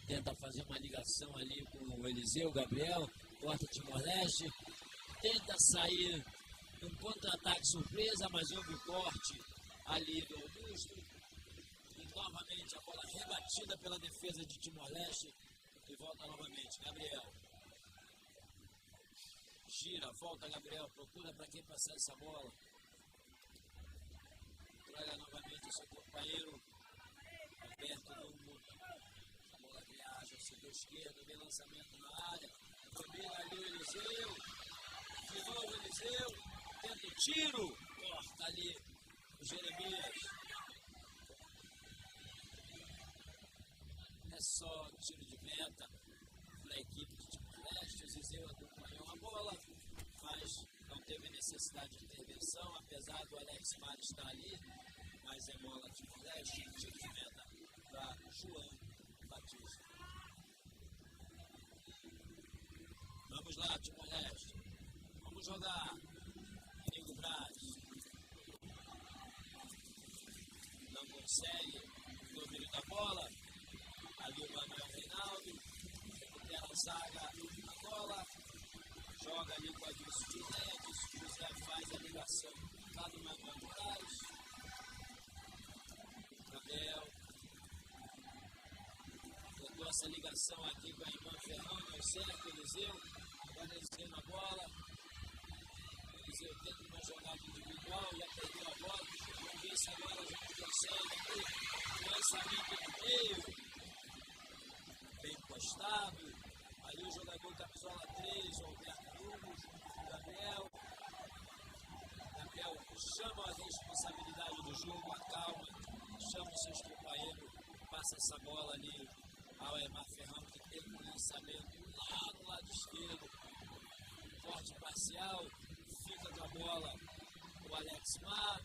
Tenta fazer uma ligação ali com o Eliseu. Gabriel, corta Timor-Leste. Tenta sair um contra-ataque surpresa, mas houve o corte ali do Augusto. E novamente a bola rebatida pela defesa de Timor-Leste. E volta novamente. Gabriel. Gira, volta Gabriel. Procura para quem passar essa bola. Traga novamente o seu companheiro. Alberto Lumbo. A bola viaja, setor esquerdo, vem lançamento na área. Domina ali o Eliseu. De novo o Eliseu. Tenta o tiro. Corta ali o Jeremias. É só tiro de meta para a equipe de Timor-Leste. O Zizeu acompanhou a bola, mas não teve necessidade de intervenção, apesar do Alex Mar estar ali. Mas é bola de Timor-Leste, tiro de meta para João Batista. Vamos lá, Timor-Leste. Vvamos jogar. Inigo Braz. Não consegue o domínio da bola. Ali o Manuel Reinaldo. Recupera a zaga. A bola. Joga ali com o Adilson José. Adilson José faz a ligação lá do Manuel Moraes. Gabriel. Tentou essa ligação aqui com a irmã Fernanda, o Sérgio, Eliseu. Agora Eliseu na bola. Eliseu tenta uma jogada individual, já perdeu a bola. Vamos ver se agora a gente consegue aqui. Lançamento no meio. Bem postado. Ali o jogador camisola três, o Alberto Nunes, o Gabriel. Gabriel chama a responsabilidade do jogo, acalma, chama os seus companheiros, passa essa bola ali ao Emar Ferrão, que tem um lançamento lá no lado esquerdo, corte parcial, fica com a bola o Alex Mar,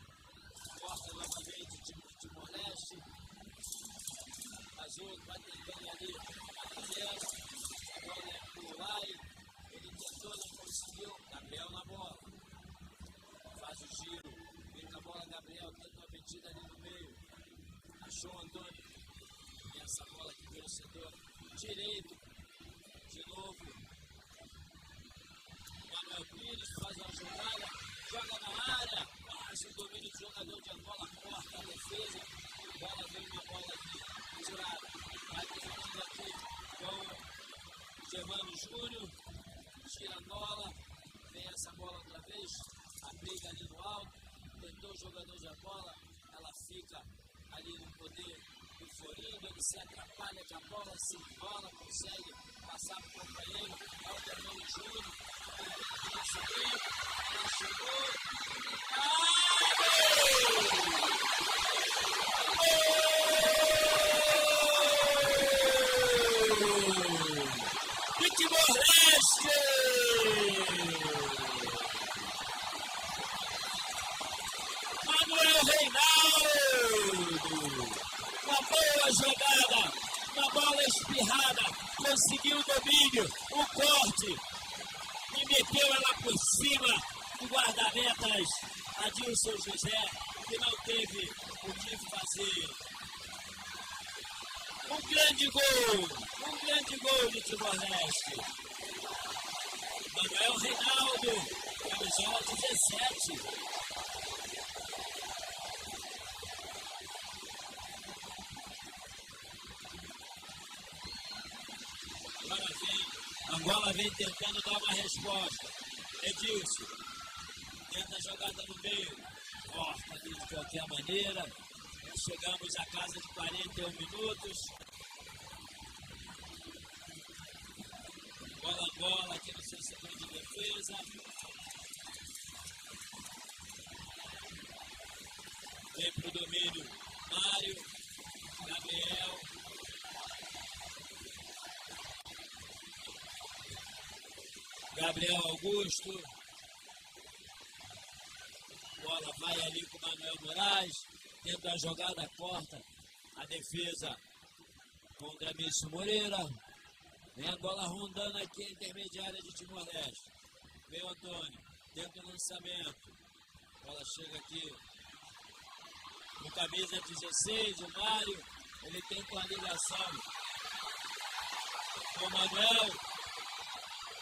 corta novamente o Timor-Leste, mas o vai tentando ali, a bola é pro Lai, ele tentou, não conseguiu, Gabriel na bola. Faz o giro. Vem com a bola, Gabriel. Tenta uma metida ali no meio. Achou o Antônio. E essa bola aqui pelo setor direito. De novo. Manuel Pires faz uma jogada. Joga na área. Quase o domínio do jogador de Angola. Corta a defesa. Bola vem uma bola aqui. Tirada. Vai tentando aqui. Com Germano Júnior. Tira a bola. Vem essa bola outra vez. A briga ali no alto. Tentou o jogador de bola. Ela fica ali no poder do Florindo. Ele se atrapalha com a bola, se enrola, consegue passar pro companheiro. Alderman Júnior. Ele chegou. Timor-Leste! Manuel Reinaldo! Uma boa jogada, uma bola espirrada, conseguiu o domínio, o corte e meteu ela por cima do guarda-redes Adilson José, que não teve o que fazer. Um grande gol, um grande gol de Timor-Leste. Manuel Reinaldo, camisola dezassete. Agora vem, Angola vem tentando dar uma resposta. Edilson, tenta a jogada no meio. Corta ali de qualquer maneira. Chegamos à casa de quarenta e um minutos. Bola, bola aqui no seu setor de defesa. Vem pro domínio. Mário. Gabriel. Gabriel Augusto. Bola vai ali com Manuel Moraes. Tenta a jogada, corta. A defesa com o Gramício Moreira. Vem a bola rondando aqui a intermediária de Timor-Leste. Vem o Antônio. Tenta o lançamento. Bola chega aqui no camisa dezasseis, o Mário. Ele tenta uma ligação com o Manuel.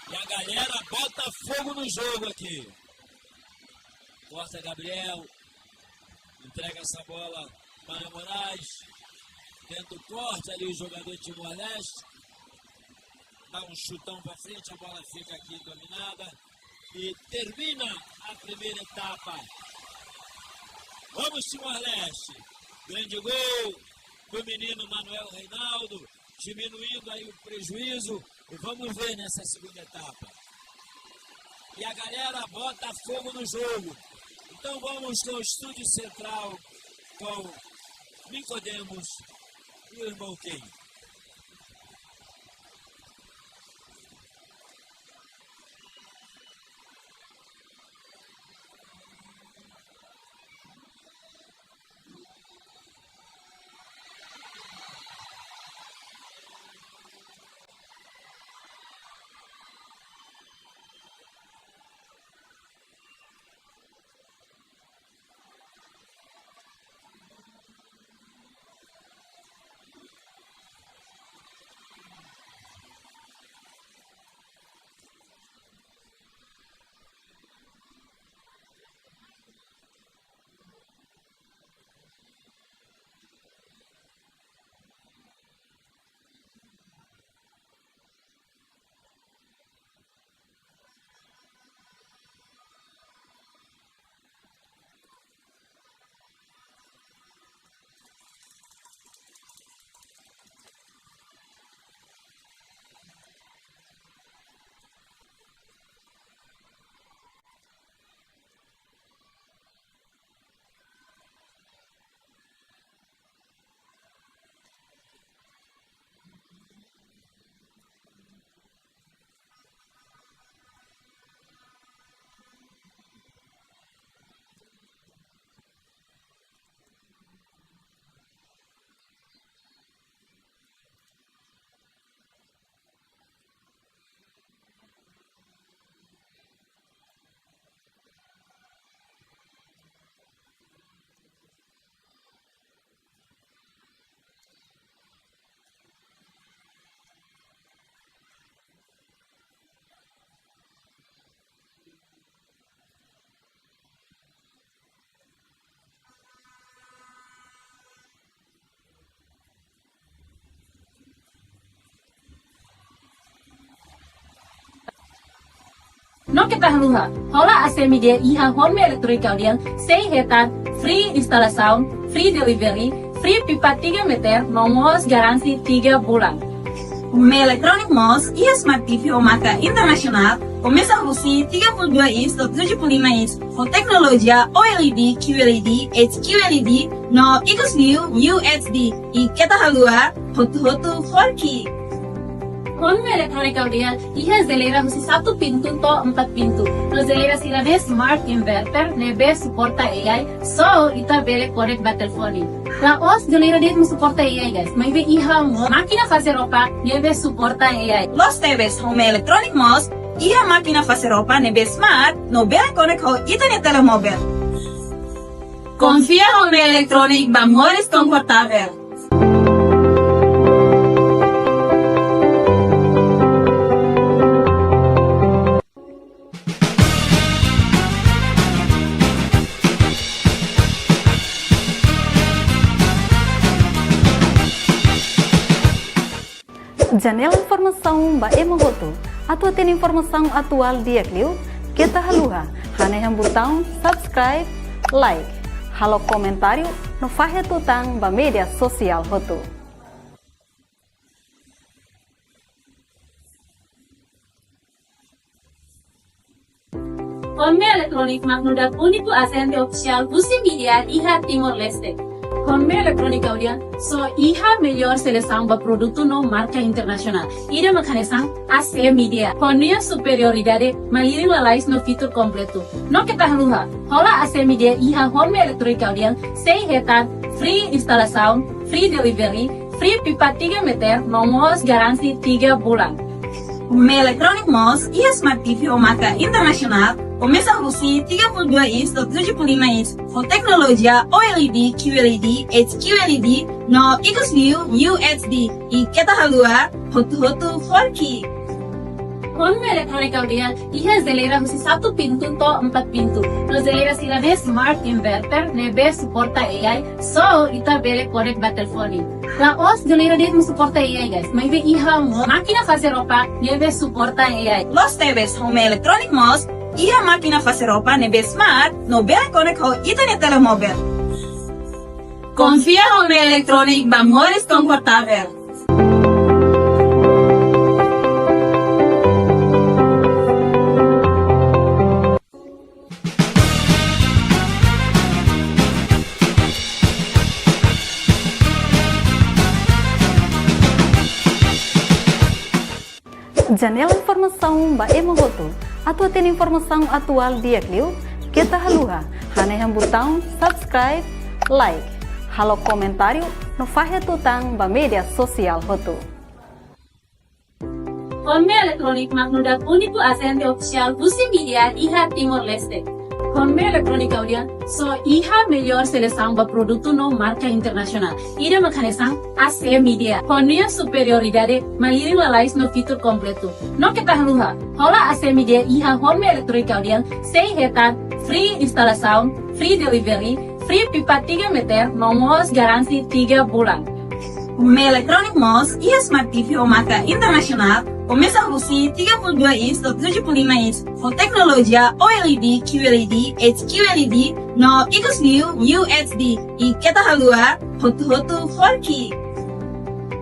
E a galera bota fogo no jogo aqui. Corta Gabriel. Entrega essa bola para Moraes. Tenta o corte ali o jogador de Timor-Leste. Dá um chutão para frente, a bola fica aqui dominada. E termina a primeira etapa. Vamos, Timor-Leste. Grande gol do menino Manuel Reinaldo, diminuindo aí o prejuízo. E vamos ver nessa segunda etapa. E a galera bota fogo no jogo. Então vamos com o estúdio central, com Nicodemos e o irmão Key. No keta haluha, hola A C Media iha Home Electronic Kaudian sei hetan free instalasaun, free delivery, free pipa tiga meter, no mós garanti tiga bulan. Home Electronic mós iha Smart T V ho marka internasionál, komesa husi tiga puluh dua inch to'o tujuh puluh lima inch, ho teknolojia O L E D, Q L E D, H Q L E D, no ikus liu U H D. I keta haluha, hotu-hotu fo'er ki'ik. Home Electronic Kaudian iha jeleira husi satu pintu to'o empat pintu. No jeleira sira-ne'e smart inverter ne'ebé suporta A I, so ita bele konek ba telefone. La'ós jeleira de'it mak suporta A I, guys. Maibé iha mós mákina fase roupa ne'ebé suporta A I. Loos tebes, Home Electronic mós iha mákina fase roupa ne'ebé smart, no bele konek ho ita-nia telemóvel. Konfia Home Electronic ba moris konfortavel. Janela informasaun ba ema hotu. Atu hatene informasaun atuál di'ak liu, keta haluha hanehan butaun subscribe, like, halo komentáriu no fahe tutan ba média sosiál hotu. Home Electronic mak nu'udar úniku ajente ofisiál husi media iha Timor-Leste. Home Electronic Kaudian só iha mellór selesaun ba produtu no marka internasionál. Ida mak hanesan A C Media. Ho nia superioridade, malirin lalais no fitur kompletu. No keta haluha, hola A C Media iha Home Electronic Kaudian sei hetan free instalasaun, free delivery, free pipa tiga meter, no mós garanti tiga bulan. Home Electronic mós iha Smart T V ho marka internasionál, komesa husi tiga puluh dua inch to'o tujuh puluh lima inch, ho teknolojia O L E D, Q L E D, H Q L E D, no ikus liu U H D. I keta haluha, hotu-hotu fo'er ki'ik. Home Electronic Kaudian iha jeleira husi satu pintu to'o empat pintu. No jeleira sira-ne'e smart inverter ne'ebé suporta A I, so ita bele konek ba telefone. La'ós jeleira de'it mak suporta A I, guys. Maibé iha mós mákina fase roupa ne'ebé suporta A I. Loos tebes, Home Electronic mós iha mákina fase roupa ne'ebé smart, no bele konek ho ita-nia telemóvel. Konfia Home Electronic ba moris konfortavel. Janela informasaun ba ema hotu. Atu hatene informasaun atuál di'ak liu, keta haluha hanehan butaun subscribe, like, halo komentáriu no fahe tutan ba média sosiál hotu. Honme Electronic mak nu'udar úniku ajente ofisiál husi média iha Timor-Leste. Honme Electronic Audian só iha melhór selesaun ba produtu no marka internasionál. Ida mak hanesan A C Media. Ho nia superioridade, malirin lalais no fitur kompletu. No keta haluha, hola A C Media iha Honme Electronic Audian sei hetan free instalasaun, free delivery, free pipa tiga meter no mós garantia tiga bulan. Honme Electronic mós iha Smart T V ho marka internasionál, komesa husi tiga puluh dua inch to'o tujuh puluh lima inch, ho teknolojia O L E D, Q L E D, H Q L E D, no ikus liu U H D, i keta haluha, hotu-hotu four K.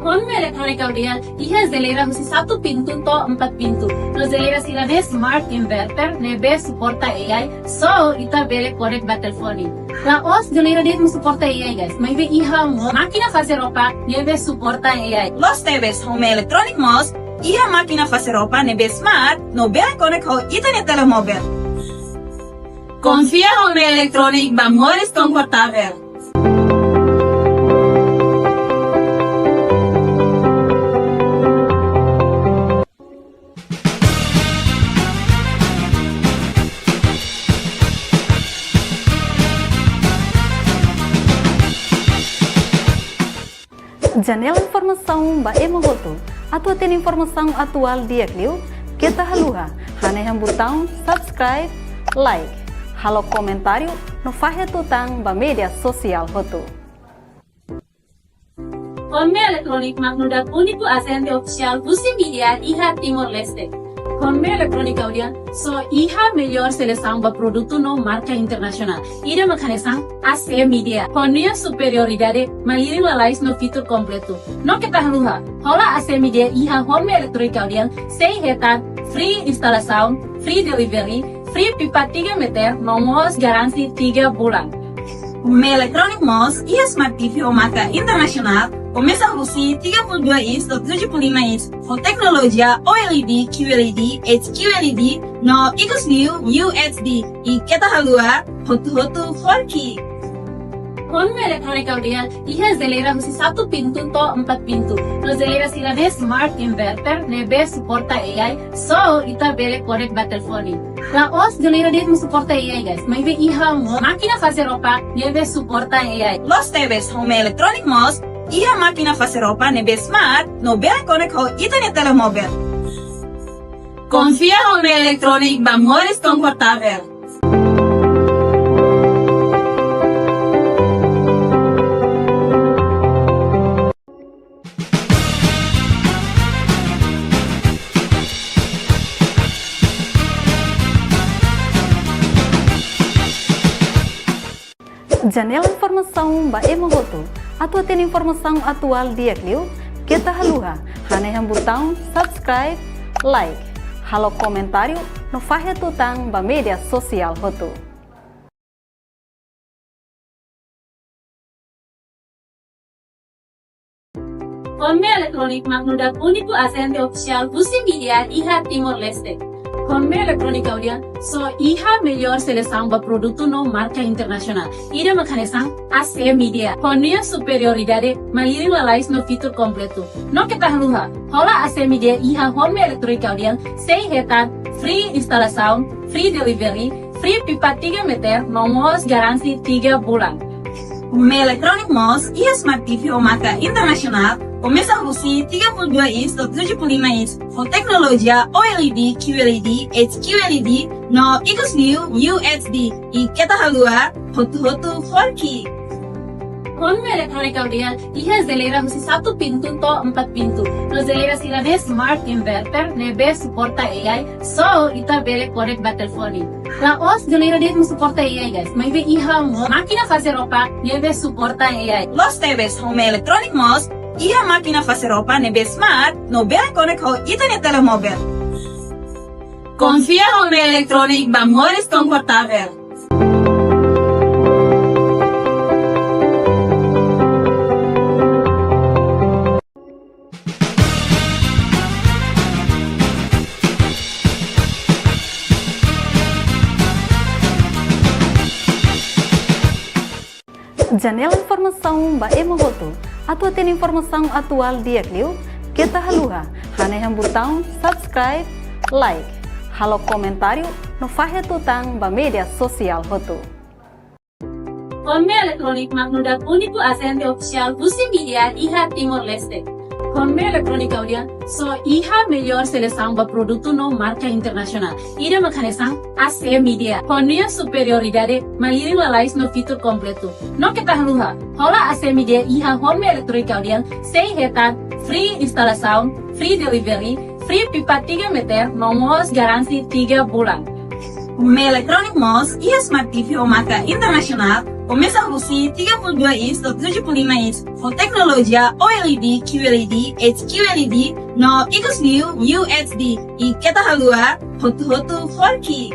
Honme Electronic Audian iha jeleira husi satu pintu to'o empat pintu. No jeleira sira-ne'e smart inverter ne'ebé suporta A I, só ita bele konek ba telefone. La'ós jeleira de'it mak suporta A I, guys. Maibé iha mós mákina fase roupa ne'ebé suporta A I. Loos tebes, Honme Electronic mós iha mákina fase roupa ne'ebé smart no bele konek ho ita-nia telemóvel. Konfia Honme Electronic ba moris konfortavel. Janela informasaun ba ema hotu. Atu hatene informasaun atuál di'ak liu, keta haluha hanehan butaun subscribe, like, halo komentáriu no fahe tutan ba média sosiál hotu. Honme Electronic mak nu'udar úniku ajente ofisiál husi média iha Timor-Leste. Honme Electronic Audian só iha melhór selesaun ba produtu no marka internasionál. Ida mak hanesan A C Media. Ho nia superioridade, malirin lalais no fitur kompletu. No keta haluha, hola A C Media iha Honme Electronic Audian sei hetan free instalasaun, free delivery, free pipa tiga meter no mós garantia tiga bulan. Honme Electronic mós iha Smart T V ho marka internasionál, komesa husi tiga puluh dua inch to'o tujuh puluh lima inch, ho teknolojia O L E D, Q L E D, H Q L E D, no ikus liu U H D, i keta haluha, hotu-hotu four K. Honme Electronic Audian iha jeleira husi satu pintu to'o empat pintu. No jeleira sira-ne'e smart inverter ne'ebé suporta A I, só ita bele konek ba telefone. La'ós jeleira de'it mak suporta A I, guys. Maibé iha mós mákina fase roupa ne'ebé suporta A I. Loos tebes, Honme Electronic mós iha mákina fase roupa ne'ebé smart no bele konek ho ita-nia telemóvel. Konfia Honme Electronic ba moris konfortavel. Janela informasaun ba ema hotu. Atu hatene informasaun atuál di'ak liu, keta haluha hanehan butaun subscribe, like, halo komentáriu no fahe tutan ba média sosiál hotu. Honme Electronic mak nu'udar úniku ajente ofisiál husi média iha Timor-Leste. Honme Electronic Audian só iha melhór selesaun ba produtu no marka internasionál. Ida mak hanesan A C Media. Ho nia superioridade, malirin lalais no fitur kompletu. No keta haluha, hola A C Media iha Honme Electronic Audian sei hetan free instalasaun, free delivery, free pipa tiga meter no mós garantia tiga bulan. Honme Electronic mós iha Smart T V ho marka internasionál, komesa husi tiga puluh dua inch to'o tujuh puluh lima inch, ho teknolojia O L E D, Q L E D, H Q L E D, no ikus liu U H D, i keta haluha, hotu-hotu four K. Honme Electronic Audian iha jeleira husi satu pintu to'o empat pintu. No jeleira sira-ne'e smart inverter ne'ebé suporta A I, só ita bele konek ba telefone. La'ós jeleira de'it mak suporta A I, guys. Maibé iha mós mákina fase roupa ne'ebé suporta A I. Loos tebes, Honme Electronic mós iha mákina fase roupa ne'ebé smart no bele konek ho ita-nia telemóvel. Konfia Honme Electronic ba moris konfortavel. Janela informasaun ba ema hotu. Atu hatene informasaun atuál di'ak liu, keta haluha hanehan butaun subscribe, like, halo komentáriu no fahe tutan ba média sosiál hotu. Honme Electronic mak nu'udar úniku ajente ofisiál husi mídia iha Timor-Leste. Honme Electronic ha'u dehan só iha melhór selesaun ba produtu no marka internasionál. Ida mak hanesan A C Mídia. Ho nia superioridade, malirin lalais no fitur kompletu. No keta haluha, hola A C Mídia iha Honme Electronic ha'u dehan sei hetan free instalasaun, free delivery, free pipa tiga meter, no mós garantia tiga bulan. Honme Electronic mós iha Smart T V ho marka internasionál, komesa husi tiga puluh dua inch to'o tujuh puluh lima inch, ho teknolojia OLED, QLED, HQLED, no ikus liu UHD. I keta haluha, hotu-hotu four K.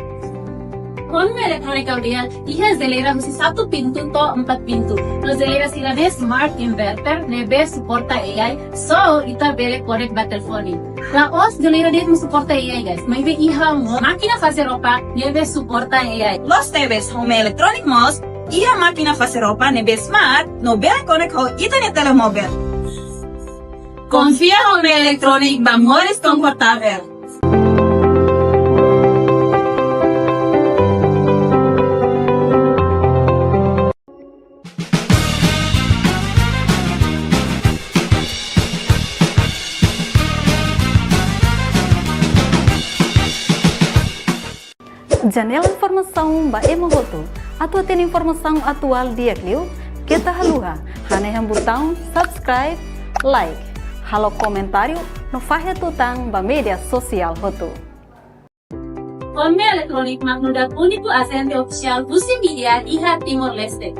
Honme Electronic ha'u dehan iha jeleira husi satu pintu to'o empat pintu. No jeleira sira-ne'e smart inverter ne'ebé suporta A I, só ita bele konek ba telefone. La'ós jeleira de'it mak suporta A I, guys. Maibé iha mós mákina fase roupa ne'ebé suporta A I. Loos tebes, Honme Electronic mós iha mákina fase roupa ne'ebé smart no bele konek ho ita-nia telemóvel. Konfia Honme Electronic ba moris konfortavel. Janela informasaun ba ema hotu. Atu hatene informasaun atuál di'ak liu, keta haluha hanehan butaun subscribe, like, halo komentáriu no fahe tutan ba média sosiál hotu. Honme Electronic mak nu'udar úniku ajente ofisiál husi mídia iha Timor-Leste.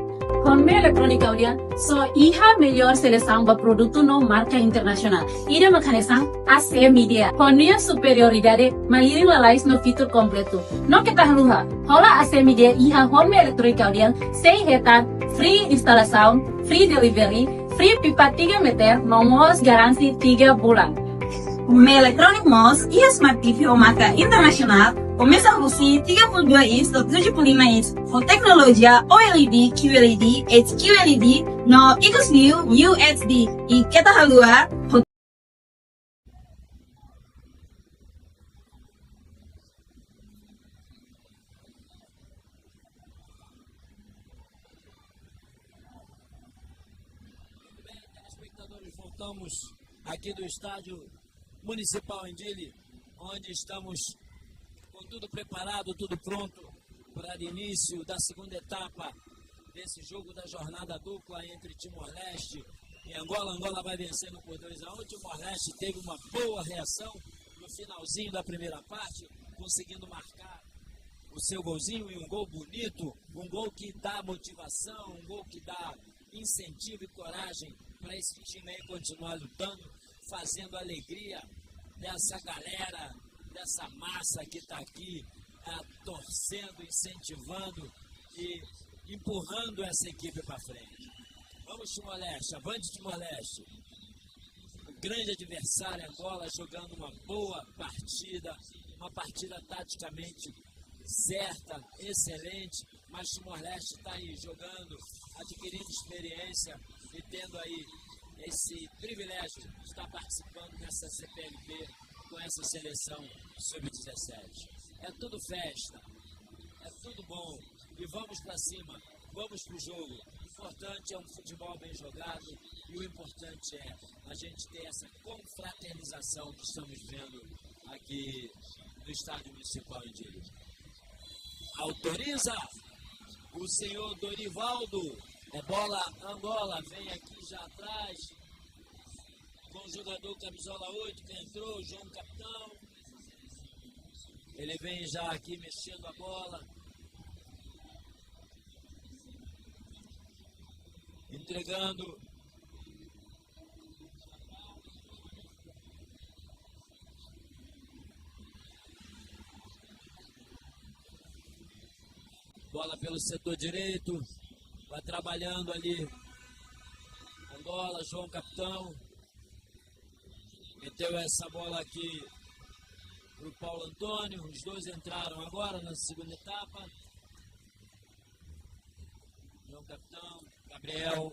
Honme Electronic ha'u dehan só iha melhór selesaun ba produtu no marka internasionál. Ida mak hanesan A C Mídia. Ho nia superioridade, malirin lalais no fitur kompletu. No keta haluha, hola A C Mídia iha Honme Electronic ha'u dehan sei hetan free instalasaun, free delivery, free pipa tiga meter, no mós garantia tiga bulan. Honme Electronic mós iha Smart T V ho marka internasionál, komesa husi tiga puluh dua inch to'o tujuh puluh lima inch, ho teknolojia OLED, QLED, HQLED, no ikus liu UHD. I keta haluha, Muito bem, telespectadores, voltamos aqui do Estádio Municipal em Dili, onde estamos com tudo preparado, tudo pronto para o início da segunda etapa desse jogo da jornada dupla entre Timor-Leste e Angola. Angola vai vencendo por dois a um. Timor-Leste teve uma boa reação no finalzinho da primeira parte, conseguindo marcar o seu golzinho, e um gol bonito, um gol que dá motivação, um gol que dá incentivo e coragem para esse time aí continuar lutando, fazendo a alegria dessa galera, dessa massa que está aqui, ah, torcendo, incentivando e empurrando essa equipe para frente. Vamos, Timor-Leste, avante, Timor-Leste. O grande adversário, Angola, jogando uma boa partida, uma partida taticamente certa, excelente, mas Timor-Leste está aí jogando, adquirindo experiência e tendo aí esse privilégio de estar participando dessa C P L P com essa seleção sub dezessete. É tudo festa, é tudo bom, e vamos para cima, vamos para o jogo. O importante é um futebol bem jogado e o importante é a gente ter essa confraternização que estamos vendo aqui no Estádio Municipal em Dili. Autoriza o senhor Dorivaldo. É bola, Angola vem aqui já atrás com o jogador camisola oito que entrou, João Capitão. Ele vem já aqui mexendo a bola, entregando. Bola pelo setor direito. Vai trabalhando ali. Angola, João Capitão. Meteu essa bola aqui pro Paulo Antônio. Os dois entraram agora na segunda etapa. João Capitão, Gabriel.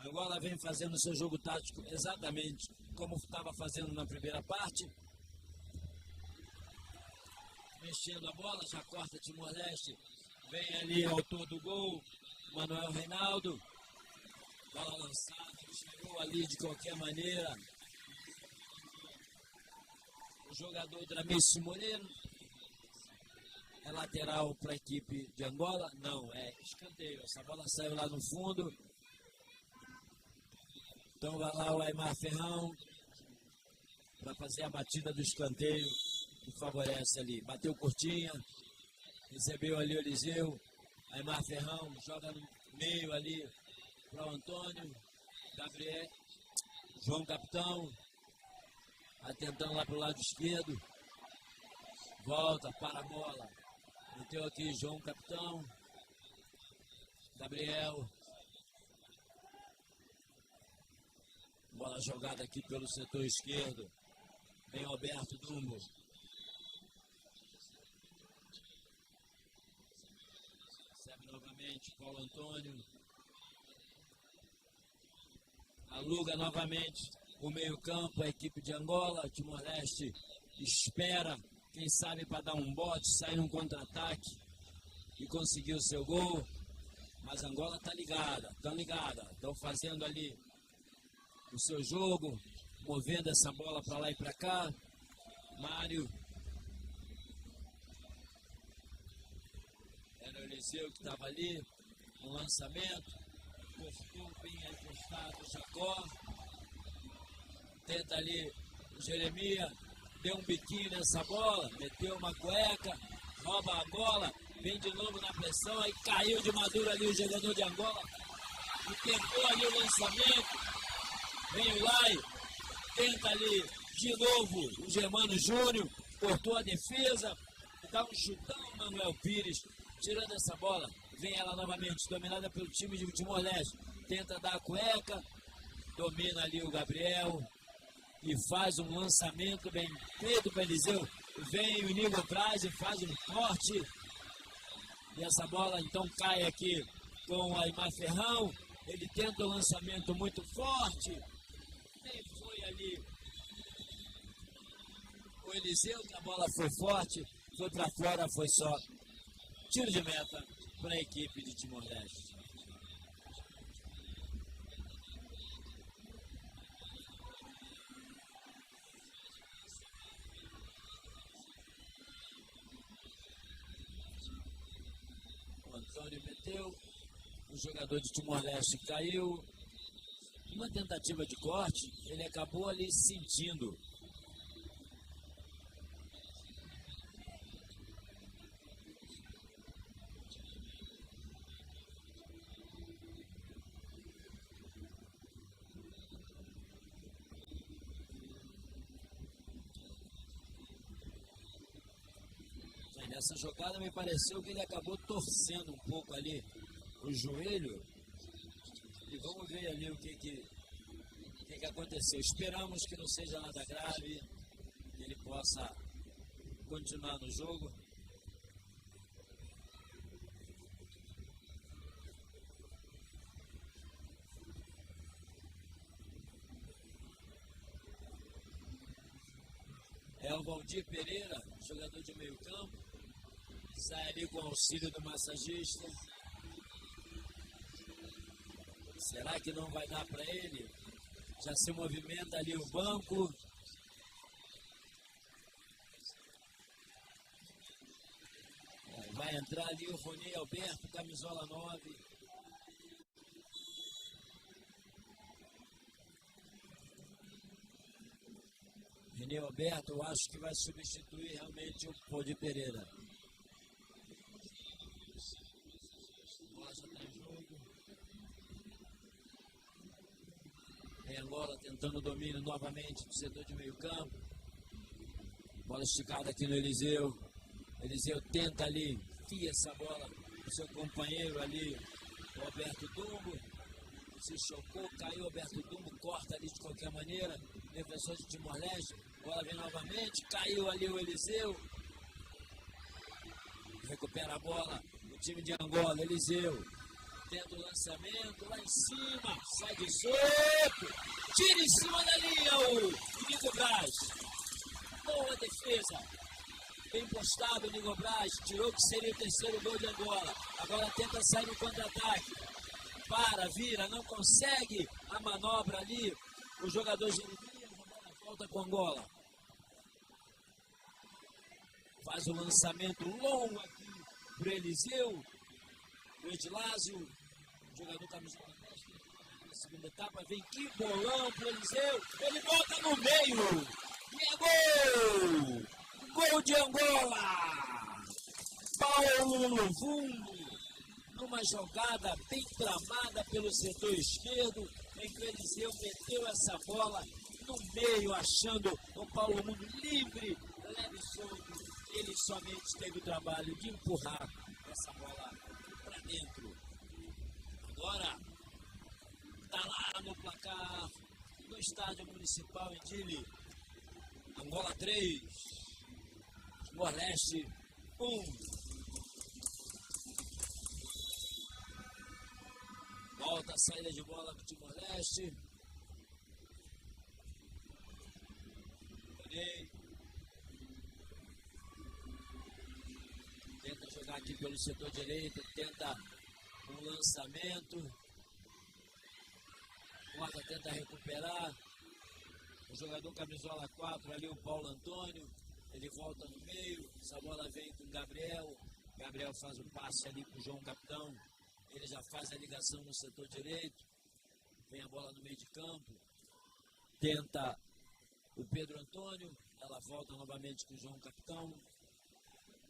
Angola vem fazendo seu jogo tático exatamente como estava fazendo na primeira parte. Mexendo a bola, já corta Timor-Leste. Vem ali, autor do gol, Manuel Reinaldo. Bola lançada, tirou ali de qualquer maneira. O jogador Dramício Moreno. É lateral para a equipe de Angola? Não, é escanteio. Essa bola saiu lá no fundo. Então vai lá o Aimar Ferrão para fazer a batida do escanteio que favorece ali. Bateu curtinha, recebeu ali o Eliseu. Aimar Ferrão joga no meio ali para o Antônio. Gabriel, João Capitão, atentando lá para o lado esquerdo. Volta, para a bola. Meteu aqui João Capitão. Gabriel. Bola jogada aqui pelo setor esquerdo. Vem Alberto Dumbo. Recebe novamente Paulo Antônio. Aluga novamente o meio-campo, a equipe de Angola. Timor-Leste espera, quem sabe, para dar um bote, sair num contra-ataque e conseguir o seu gol. Mas Angola tá ligada, tão ligada, estão fazendo ali o seu jogo, movendo essa bola para lá e para cá. Mário. Era o Eliseu que estava ali, um lançamento. Cortou bem afastado o Jacó. Tenta ali o Jeremias. Deu um biquinho nessa bola, meteu uma cueca, rouba a bola, vem de novo na pressão, aí caiu de madura ali o jogador de Angola, e tentou ali o lançamento, vem o Lai, tenta ali de novo o Germano Júnior, cortou a defesa, e dá um chutão, Manuel Pires, tirando essa bola, vem ela novamente, dominada pelo time de Timor-Leste, tenta dar a cueca, domina ali o Gabriel, e faz um lançamento bem feito para Eliseu. Vem o Nico atrás e faz um corte. E essa bola então cai aqui com o Aimar Ferrão. Ele tenta um lançamento muito forte. Nem foi ali o Eliseu, que a bola foi forte, foi para fora, foi só tiro de meta para a equipe de Timor-Leste. O Antônio meteu, o jogador de Timor-Leste caiu. Uma tentativa de corte, ele acabou ali sentindo. Nessa jogada me pareceu que ele acabou torcendo um pouco ali o joelho. E vamos ver ali o que que, o que que aconteceu. Esperamos que não seja nada grave, que ele possa continuar no jogo. É o Valdir Pereira, jogador de meio campo. Sai ali com auxílio do massagista. Será que não vai dar para ele? Já se movimenta ali o banco. Vai entrar ali o Rony Alberto, camisola nove. Rony Alberto, eu acho que vai substituir realmente o Valdir Pereira. Bola já tá em jogo. Vem agora tentando o domínio novamente do setor de meio campo. Bola esticada aqui no Eliseu. Eliseu tenta ali, enfia essa bola pro seu companheiro ali, o Alberto Dumbo. Se chocou, caiu o Alberto Dumbo, corta ali de qualquer maneira. Defensor de Timor-Leste, bola vem novamente, caiu ali o Eliseu. Recupera a bola o time de Angola, Eliseu. Tenta o lançamento lá em cima. Sai de soco. Tira em cima da linha o Nico Braz. Boa defesa. Bem postado o Nico Braz. Tirou o que seria o terceiro gol de Angola. Agora tenta sair no contra-ataque. Para, vira, não consegue a manobra ali. Os jogadores inimigas, a bola volta com Angola. Faz o lançamento longo aqui pro Eliseu. O Edilásio, jogador camisola dez, na segunda etapa, vem que bolão pro Eliseu. Ele bota no meio. E é gol! Gol de Angola! Paulo Luvumbo, numa jogada bem tramada pelo setor esquerdo, em que o Eliseu meteu essa bola no meio, achando o Paulo Luvumbo livre, leve e solto. Ele somente teve o trabalho de empurrar essa bola para dentro. Agora, tá lá no placar do Estádio Municipal em Dili. Angola três, Timor-Leste um. Volta a saída de bola do Timor-Leste. Olhei. Tenta jogar aqui pelo setor direito, tenta um lançamento. Corta, tenta recuperar. O jogador camisola quatro ali, o Paulo Antônio. Ele volta no meio. Essa bola vem com o Gabriel. Gabriel faz o passe ali pro João Capitão. Ele já faz a ligação no setor direito. Vem a bola no meio de campo. Tenta o Pedro Antônio. Ela volta novamente com o João Capitão.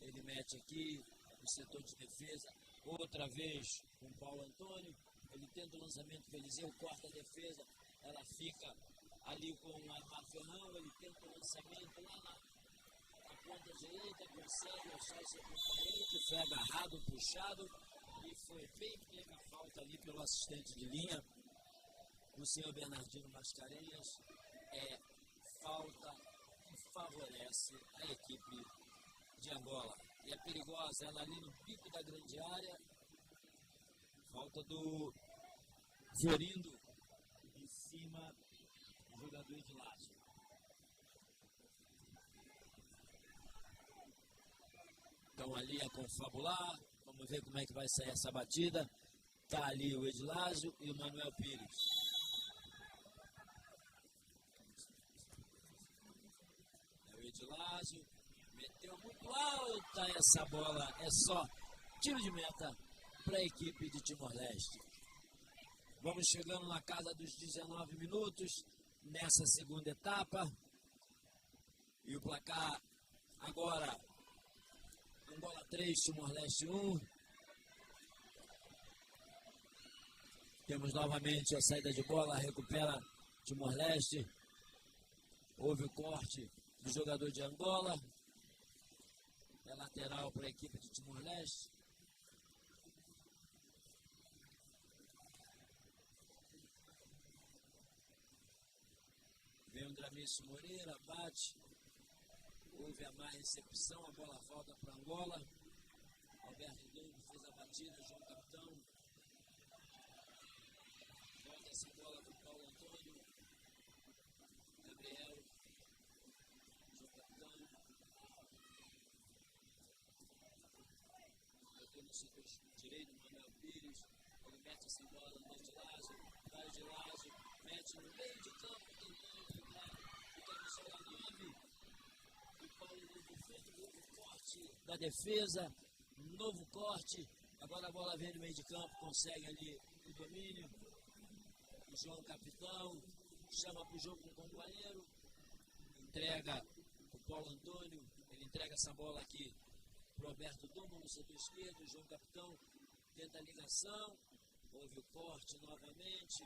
Ele mete aqui no setor de defesa. Outra vez com o Paulo Antônio. Ele tenta o lançamento com o Eliseu, corta a defesa. Ela fica ali com o Armando Ferrão. Ele tenta o lançamento lá na, na ponta direita. Consegue achar o seu companheiro, que foi agarrado, puxado. E foi bem pega a falta ali pelo assistente de linha, o senhor Bernardino Mascarenhas. É falta que favorece a equipe de Angola. E é perigosa, ela ali no bico da grande área. Falta do Florindo em cima do jogador de Lazio. Estão ali a confabular. Vamos ver como é que vai sair essa batida. Tá ali o Edilásio e o Manuel Pires. É o Edilásio. Meteu muito alta essa bola. É só tiro de meta para a equipe de Timor-Leste. Vamos chegando na casa dos dezenove minutos nessa segunda etapa. E o placar agora, Angola três, Timor-Leste um. Temos novamente a saída de bola, recupera Timor-Leste. Houve o corte do jogador de Angola. É lateral para a equipe de Timor-Leste. Vem o Dramício Moreira, bate. Houve a má recepção, a bola volta para Angola. Alberto Domo fez a batida, João Capitão. Volta essa bola para o Paulo Antônio. Gabriel. João Capitão. Aqui no setor direito, Manuel Pires. Ele mete essa bola no meio de Lazio. Vai de Lazio. Mete no meio de campo, tentando driblar. O camisola nove. O Paulo Luvumbo fez o novo corte da defesa. Novo corte. Agora a bola vem no meio de campo. Consegue ali o domínio. O João Capitão. Chama pro jogo com o companheiro. Entrega o Paulo Antônio. Ele entrega essa bola aqui pro Alberto Dumbo no setor esquerdo. O João Capitão tenta a ligação. Houve o corte novamente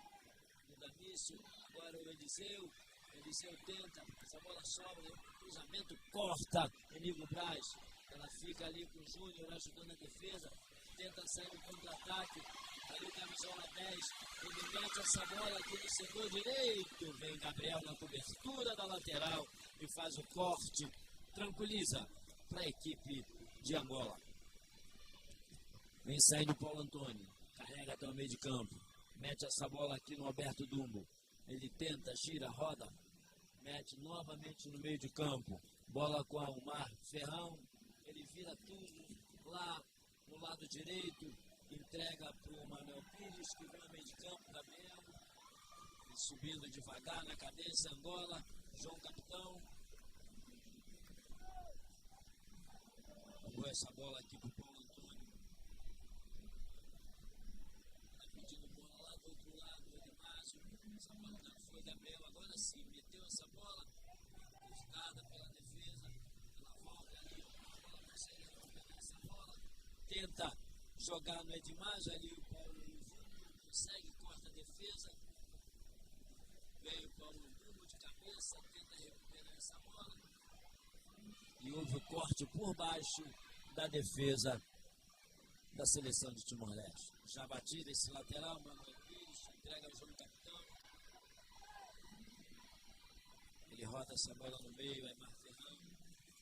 do Dramício. Agora o Eliseu. Eliseu tenta. Essa bola sobra. Cruzamento, corta. Nico Braz. Ela fica ali com o Júnior ajudando a defesa. Tenta sair no contra-ataque. Ali o camisola dez. Ele mete essa bola aqui no setor direito. Vem Gabriel na cobertura da lateral e faz o corte. Tranquiliza para a equipe de Angola. Vem saindo Paulo Antônio. Carrega. Chega até o meio de campo. Mete essa bola aqui no Alberto Dumbo. Ele tenta, gira, roda. Mete novamente no meio de campo. Bola com o Ailmar Ferrão. Ele vira tudo lá no lado direito. Entrega para o Manuel Pires, que vai ao meio de campo, Gabriel. E subindo devagar na cadência, Angola. João Capitão. Jogou essa bola aqui pro Paulo António. Tá pedindo bola lá do outro lado, ele mais. Essa bola não foi, Gabriel. Agora sim, meteu essa bola. Cortada pela defesa. Ela volta ali. Ela consegue recuperar essa bola. Tenta jogar no Edmar, ali o Paulo Luvumbo consegue, corta a defesa. Vem o Paulo Luvumbo de cabeça, tenta recuperar essa bola. E houve o corte por baixo da defesa da seleção de Timor-Leste. Já batido esse lateral, Manuel Pires, entrega ao João Capitão. Ele roda essa bola no meio, Ailmar Ferrão.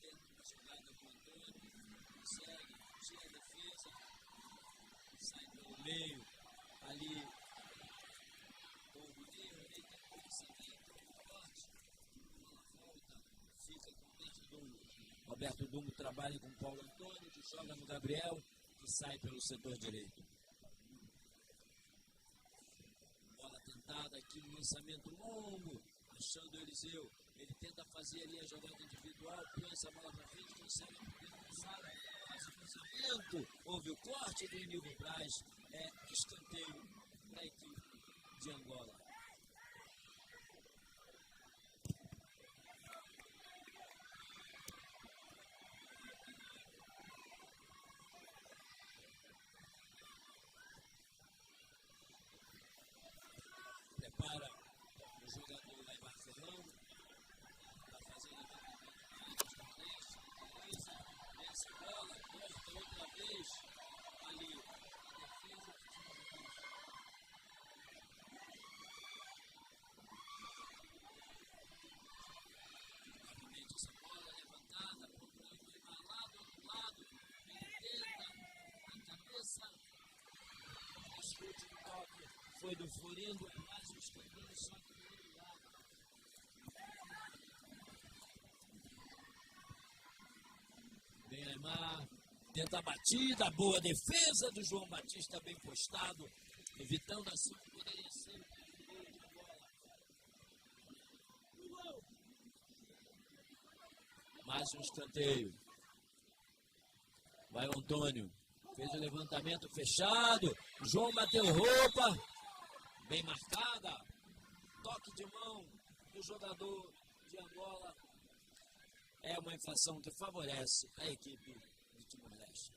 Tenta uma jogada com o António, consegue, tira a defesa, sai pelo meio, ali com o Rodrigo, ali tem que conseguir, tem um corte, a bola volta, fica com o Alberto Dumbo. Alberto Dumbo trabalha com Paulo António, que joga no Gabriel, que sai pelo setor direito. Bola tentada aqui no lançamento longo, achando o Eliseu. Ele tenta fazer ali a jogada individual, põe essa bola pra frente, consegue passar, faz o cruzamento. Houve o corte do Nildo Braz, é escanteio para a equipe de Angola. Prepara o jogador Ailmar Ferrão. Tá fazendo a essa bola, corta outra vez. Ali, a defesa do time. Novamente essa bola levantada, procurando o Ailmar lá do outro lado. Ele tenta, na cabeça. Esse último toque foi do Florindo, é mais um escanteio, só que do outro lado. Bem, Ailmar tenta a batida, boa defesa do João Batista, bem postado, evitando assim que poderia ser o gol de bola. Mais um escanteio. Vai o António. Fez o levantamento fechado. João bateu roupa. Bem marcada. Toque de mão do jogador de Angola. É uma infração que favorece a equipe de Timor-Leste.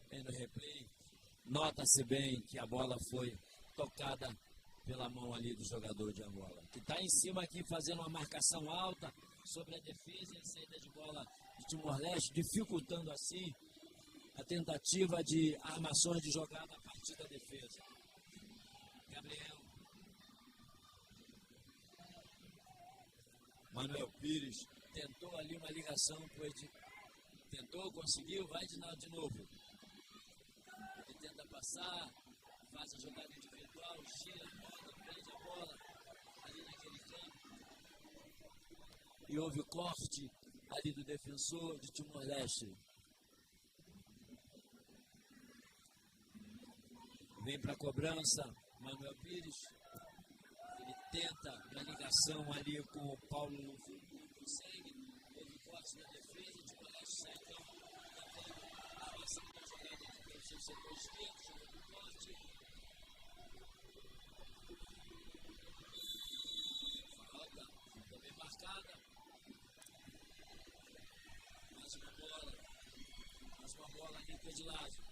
Vendo o replay, nota-se bem que a bola foi tocada pela mão ali do jogador de Angola, que tá em cima aqui fazendo uma marcação alta sobre a defesa e a saída de bola de Timor-Leste, dificultando assim a tentativa de armações de jogada a partir da defesa. Gabriel. Manuel Pires tentou ali uma ligação com o Edi-, tentou, conseguiu, vai de, de novo. Ele tenta passar, faz a jogada individual, gira a bola, prende a bola ali naquele canto. E houve o corte ali do defensor de Timor-Leste. Vem pra cobrança, Manuel Pires. Ele tenta uma ligação ali com o Paulo Luvumbo, não consegue. Houve corte na defesa, de Moraes sai então, tentando a avançada jogada de pelo seu setor esquerdo, jogando corte. Falta, também marcada. Mais uma bola. Mais uma bola aqui com o Edilásio.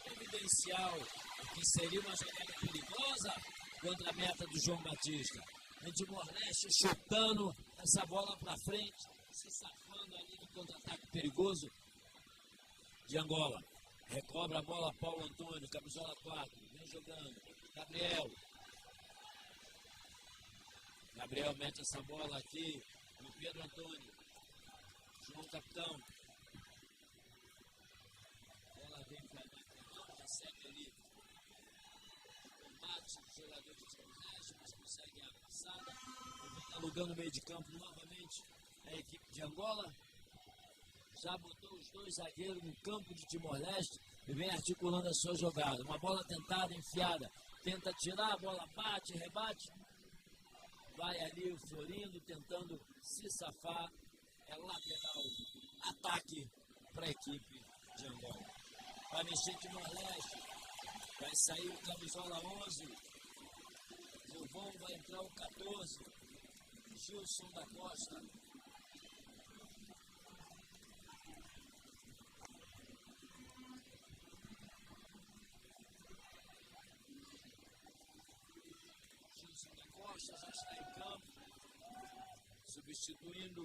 Providencial, que seria uma jogada perigosa contra a meta do João Batista. Timor-Leste chutando essa bola pra frente, se safando ali do contra-ataque perigoso de Angola. Recobra a bola, Paulo António, camisola quatro. Vem jogando. Gabriel. Gabriel mete essa bola aqui no Pedro António. João Capitão. Bola vem para Marcos, recebe ali. Combate do jogador de Timor-Leste, mas consegue a passada. E vem alugando o meio de campo novamente a equipe de Angola. Já botou os dois zagueiros no campo de Timor-Leste e vem articulando a sua jogada. Uma bola tentada, enfiada. Tenta tirar, a bola bate, rebate. Vai ali o Florindo tentando se safar. É lateral. Ataque para a equipe de Angola. Vai mexer Timor-Leste. Vai sair o camisola onze. Luvão, vai entrar o catorze. Gilson da Costa. Gilson da Costa já está em campo, substituindo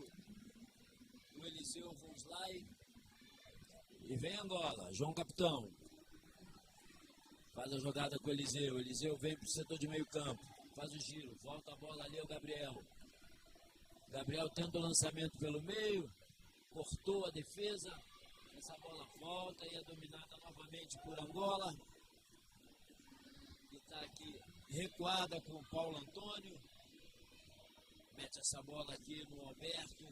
o Eliseu Vonslai. E vem Angola, João Capitão. Faz a jogada com o Eliseu. Eliseu vem para o setor de meio campo. Faz o giro. Volta a bola ali ao Gabriel. Gabriel tenta o lançamento pelo meio. Cortou a defesa. Essa bola volta e é dominada novamente por Angola. E está aqui recuada com o Paulo António. Mete essa bola aqui no Alberto.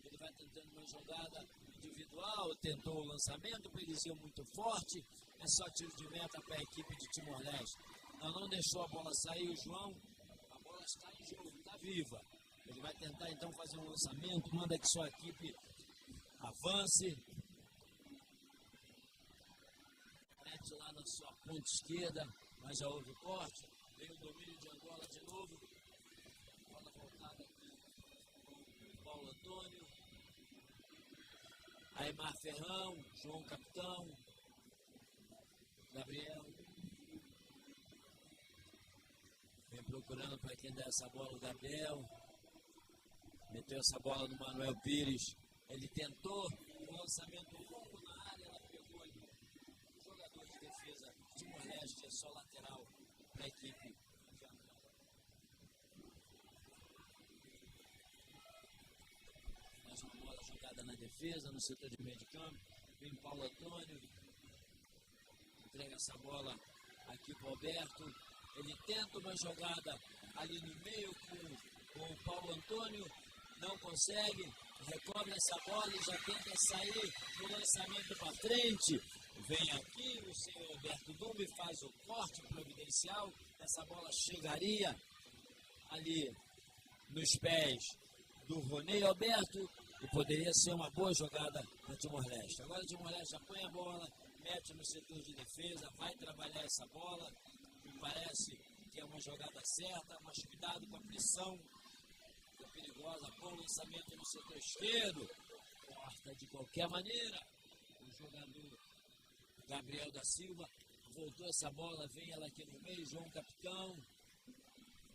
Ele vai tentando uma jogada individual. Tentou o lançamento, Eliseu muito forte. É só tiro de meta para a equipe de Timor-Leste. Não, não deixou a bola sair o João. A bola está em jogo, está viva. Ele vai tentar então fazer um lançamento. Manda que sua equipe avance. Mete lá na sua ponta esquerda, mas já houve corte. Vem o domínio de Angola de novo. Bola voltada aqui com o Paulo António. Aimar Ferrão, João Capitão, Gabriel. Vem procurando para quem dá essa bola, o Gabriel. Meteu essa bola no Manuel Pires. Ele tentou um lançamento longo na área, ela pegou ali. O jogador de defesa de Timor-Leste é só lateral para a equipe. Mais uma bola jogada na defesa, no setor de meio de campo. Vem Paulo António. Entrega essa bola aqui para o Alberto. Ele tenta uma jogada ali no meio com, com o Paulo António. Não consegue. Recobra essa bola e já tenta sair no lançamento para frente. Vem aqui o senhor Alberto Dumbe, faz o corte providencial. Essa bola chegaria ali nos pés do Roney Alberto e poderia ser uma boa jogada para Timor-Leste. Agora Timor-Leste já põe a bola, mete no setor de defesa, vai trabalhar essa bola. Me parece que é uma jogada certa, mas cuidado com a pressão. Fica perigosa, bom lançamento no setor esquerdo. Corta de qualquer maneira. O jogador Gabriel da Silva voltou essa bola, vem ela aqui no meio, João Capitão.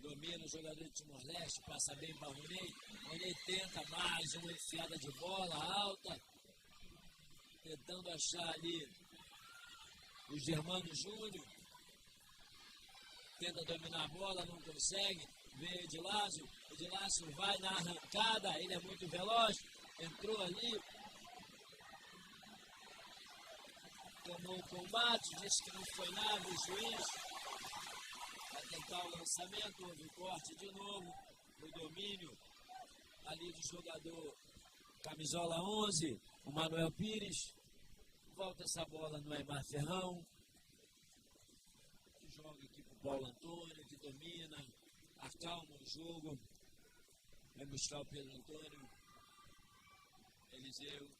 Domina o jogador de Timor-Leste, passa bem para Roney. Roney tenta mais uma enfiada de bola alta. Tentando achar ali o Germano Júnior. Tenta dominar a bola, não consegue. Vem Edilásio. Edilásio vai na arrancada, ele é muito veloz. Entrou ali. Tomou o combate, disse que não foi nada, o juiz vai tentar o lançamento, houve corte de novo, o domínio ali do jogador camisola onze, o Manuel Pires. Volta essa bola no Aimar Ferrão, que joga aqui para o Paulo António, que domina, acalma o jogo, vai buscar o Pedro António, Eliseu.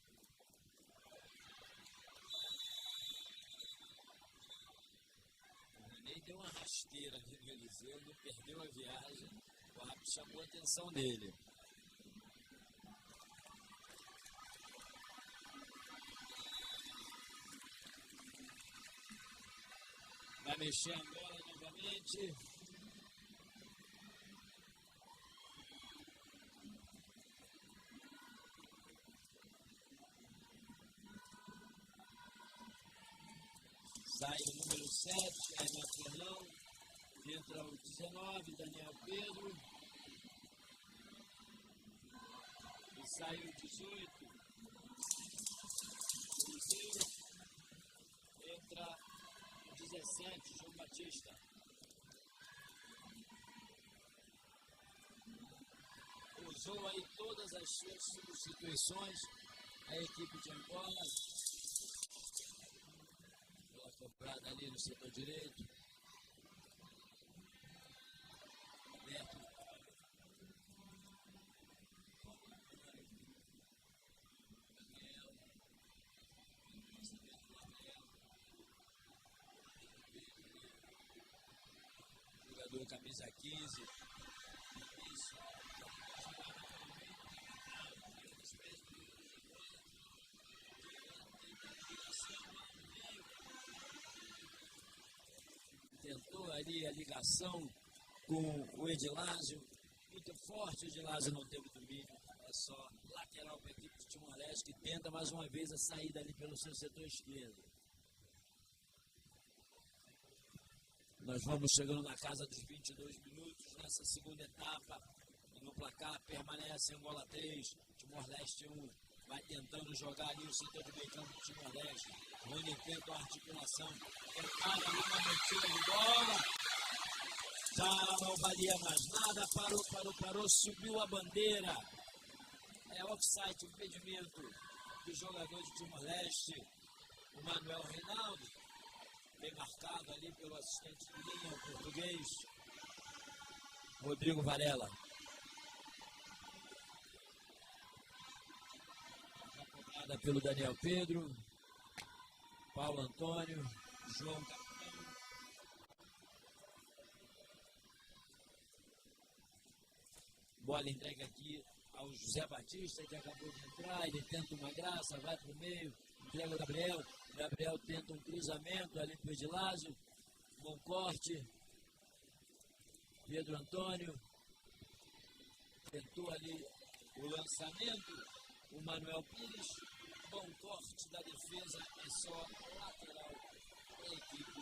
O Roney deu uma rasteira ali no Eliseu, não perdeu a viagem. O árbitro chamou a atenção dele. Vai mexer Angola novamente. sete, Renato Fernão. Entra o dezanove, Daniel Pedro. E sai o dezoito, Eliseu. Entra o dezessete, João Batista. Usou aí todas as suas substituições a equipe de Angola. Bola cobrada ali no setor direito. Aberto. Jogador camisa quinze. Tentou ali a ligação com o Edilásio. Muito forte, o Edilásio não teve domínio. É só lateral para a equipe de Timor-Leste, que tenta mais uma vez a saída ali pelo seu setor esquerdo. Nós vamos chegando na casa dos vinte e dois minutos nessa segunda etapa. E no placar permanece Angola três, Timor-Leste um. Vai tentando jogar ali o setor de meio campo do Timor-Leste. Rony tenta a articulação. Tentava ali uma metida de bola. Já não valia mais nada. Parou, parou, parou. Subiu a bandeira. É offside, impedimento do jogador de Timor-Leste, o Manuel Reinaldo. Bem marcado ali pelo assistente de linha, o português Rodrigo Varela. Cobrada pelo Daniel Pedro, Paulo Antônio, João Capitão. Bola entregue aqui ao José Batista, que acabou de entrar. Ele tenta uma graça, vai pro meio, entrega o Gabriel. Gabriel tenta um cruzamento ali pro Edilásio. Bom corte. Pedro Antônio tentou ali o lançamento. O Manuel Pires, bom corte da defesa, é só lateral da equipe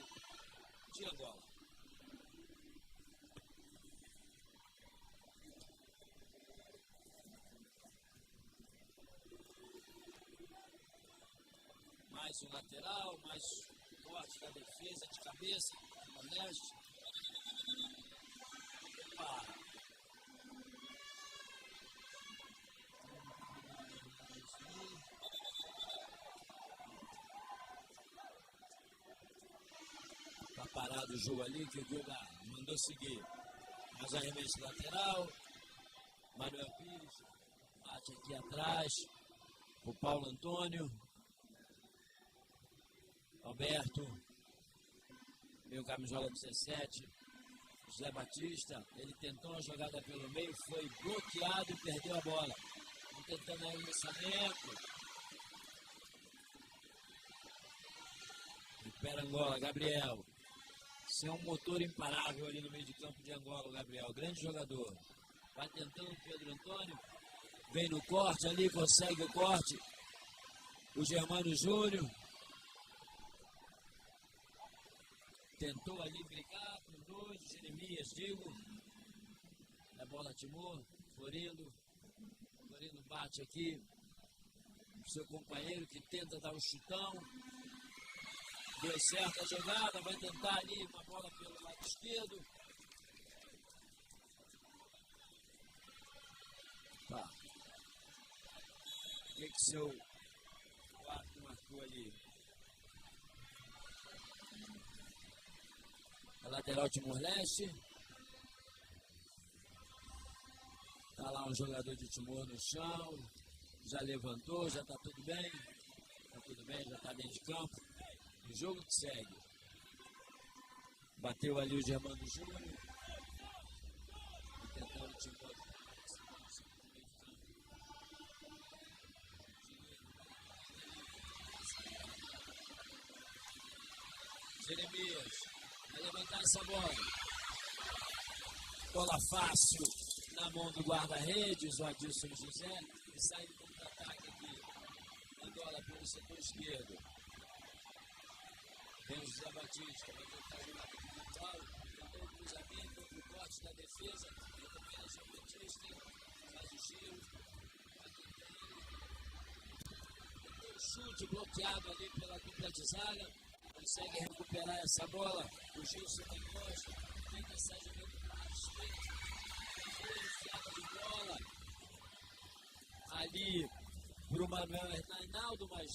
de Angola. Mais um lateral, mais um corte da defesa de cabeça, Timor-Leste. Opa! Tá parado o jogo ali, que o Guga mandou seguir. Mais arremesso lateral. Manuel Pires. Bate aqui atrás. O Paulo Antônio. Alberto. Meio camisola dezassete. José Batista. Ele tentou uma jogada pelo meio. Foi bloqueado e perdeu a bola. Tentando aí o lançamento. Recupera Angola, Gabriel. Isso é um motor imparável ali no meio de campo de Angola, o Gabriel. Grande jogador. Vai tentando o Pedro Antônio. Vem no corte ali, consegue o corte. O Germano Júnior. Tentou ali brigar com dois, o Jeremias, digo. A bola Timor, Florindo. Florindo bate aqui. Seu companheiro que tenta dar o chutão. Deu certo a jogada, vai tentar ali uma bola pelo lado esquerdo. Tá. O que que seu quarto marcou ali? A lateral Timor-Leste. Tá lá um jogador de Timor no chão. Já levantou, já tá tudo bem. Tá tudo bem, já tá dentro de campo. O jogo que segue. Bateu ali o Germano Júnior. Tentando Timor. Jeremias vai levantar essa bola. Bola fácil na mão do guarda-redes, o Adilson José, que sai em contra-ataque aqui. Angola pelo setor esquerdo. Vem o José Batista, vai tentar jogar com o Paulo, tentou o cruzamento, o corte da defesa, recupera João Batista, faz o giro, chute bloqueado ali pela dupla de zaga, consegue recuperar essa bola. O Gilson da Costa tenta sair jogando para frente, enfiada de bola ali para o Manuel Reinaldo, mas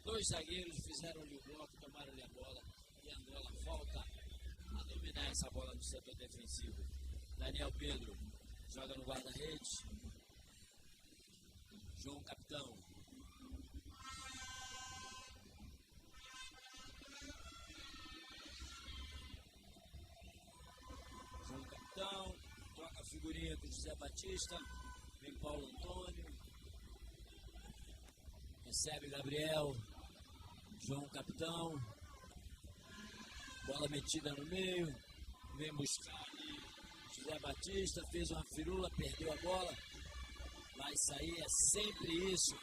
dois zagueiros fizeram-lhe o bloco, tomaram-lhe a bola e Angola volta a dominar essa bola no setor defensivo. Daniel Pedro joga no guarda-redes. João Capitão. João Capitão. Troca a figurinha com José Batista. Vem Paulo António. Recebe Gabriel. João Capitão. Bola metida no meio. Vem buscar ali José Batista, fez uma firula, perdeu a bola. Vai sair, é sempre isso.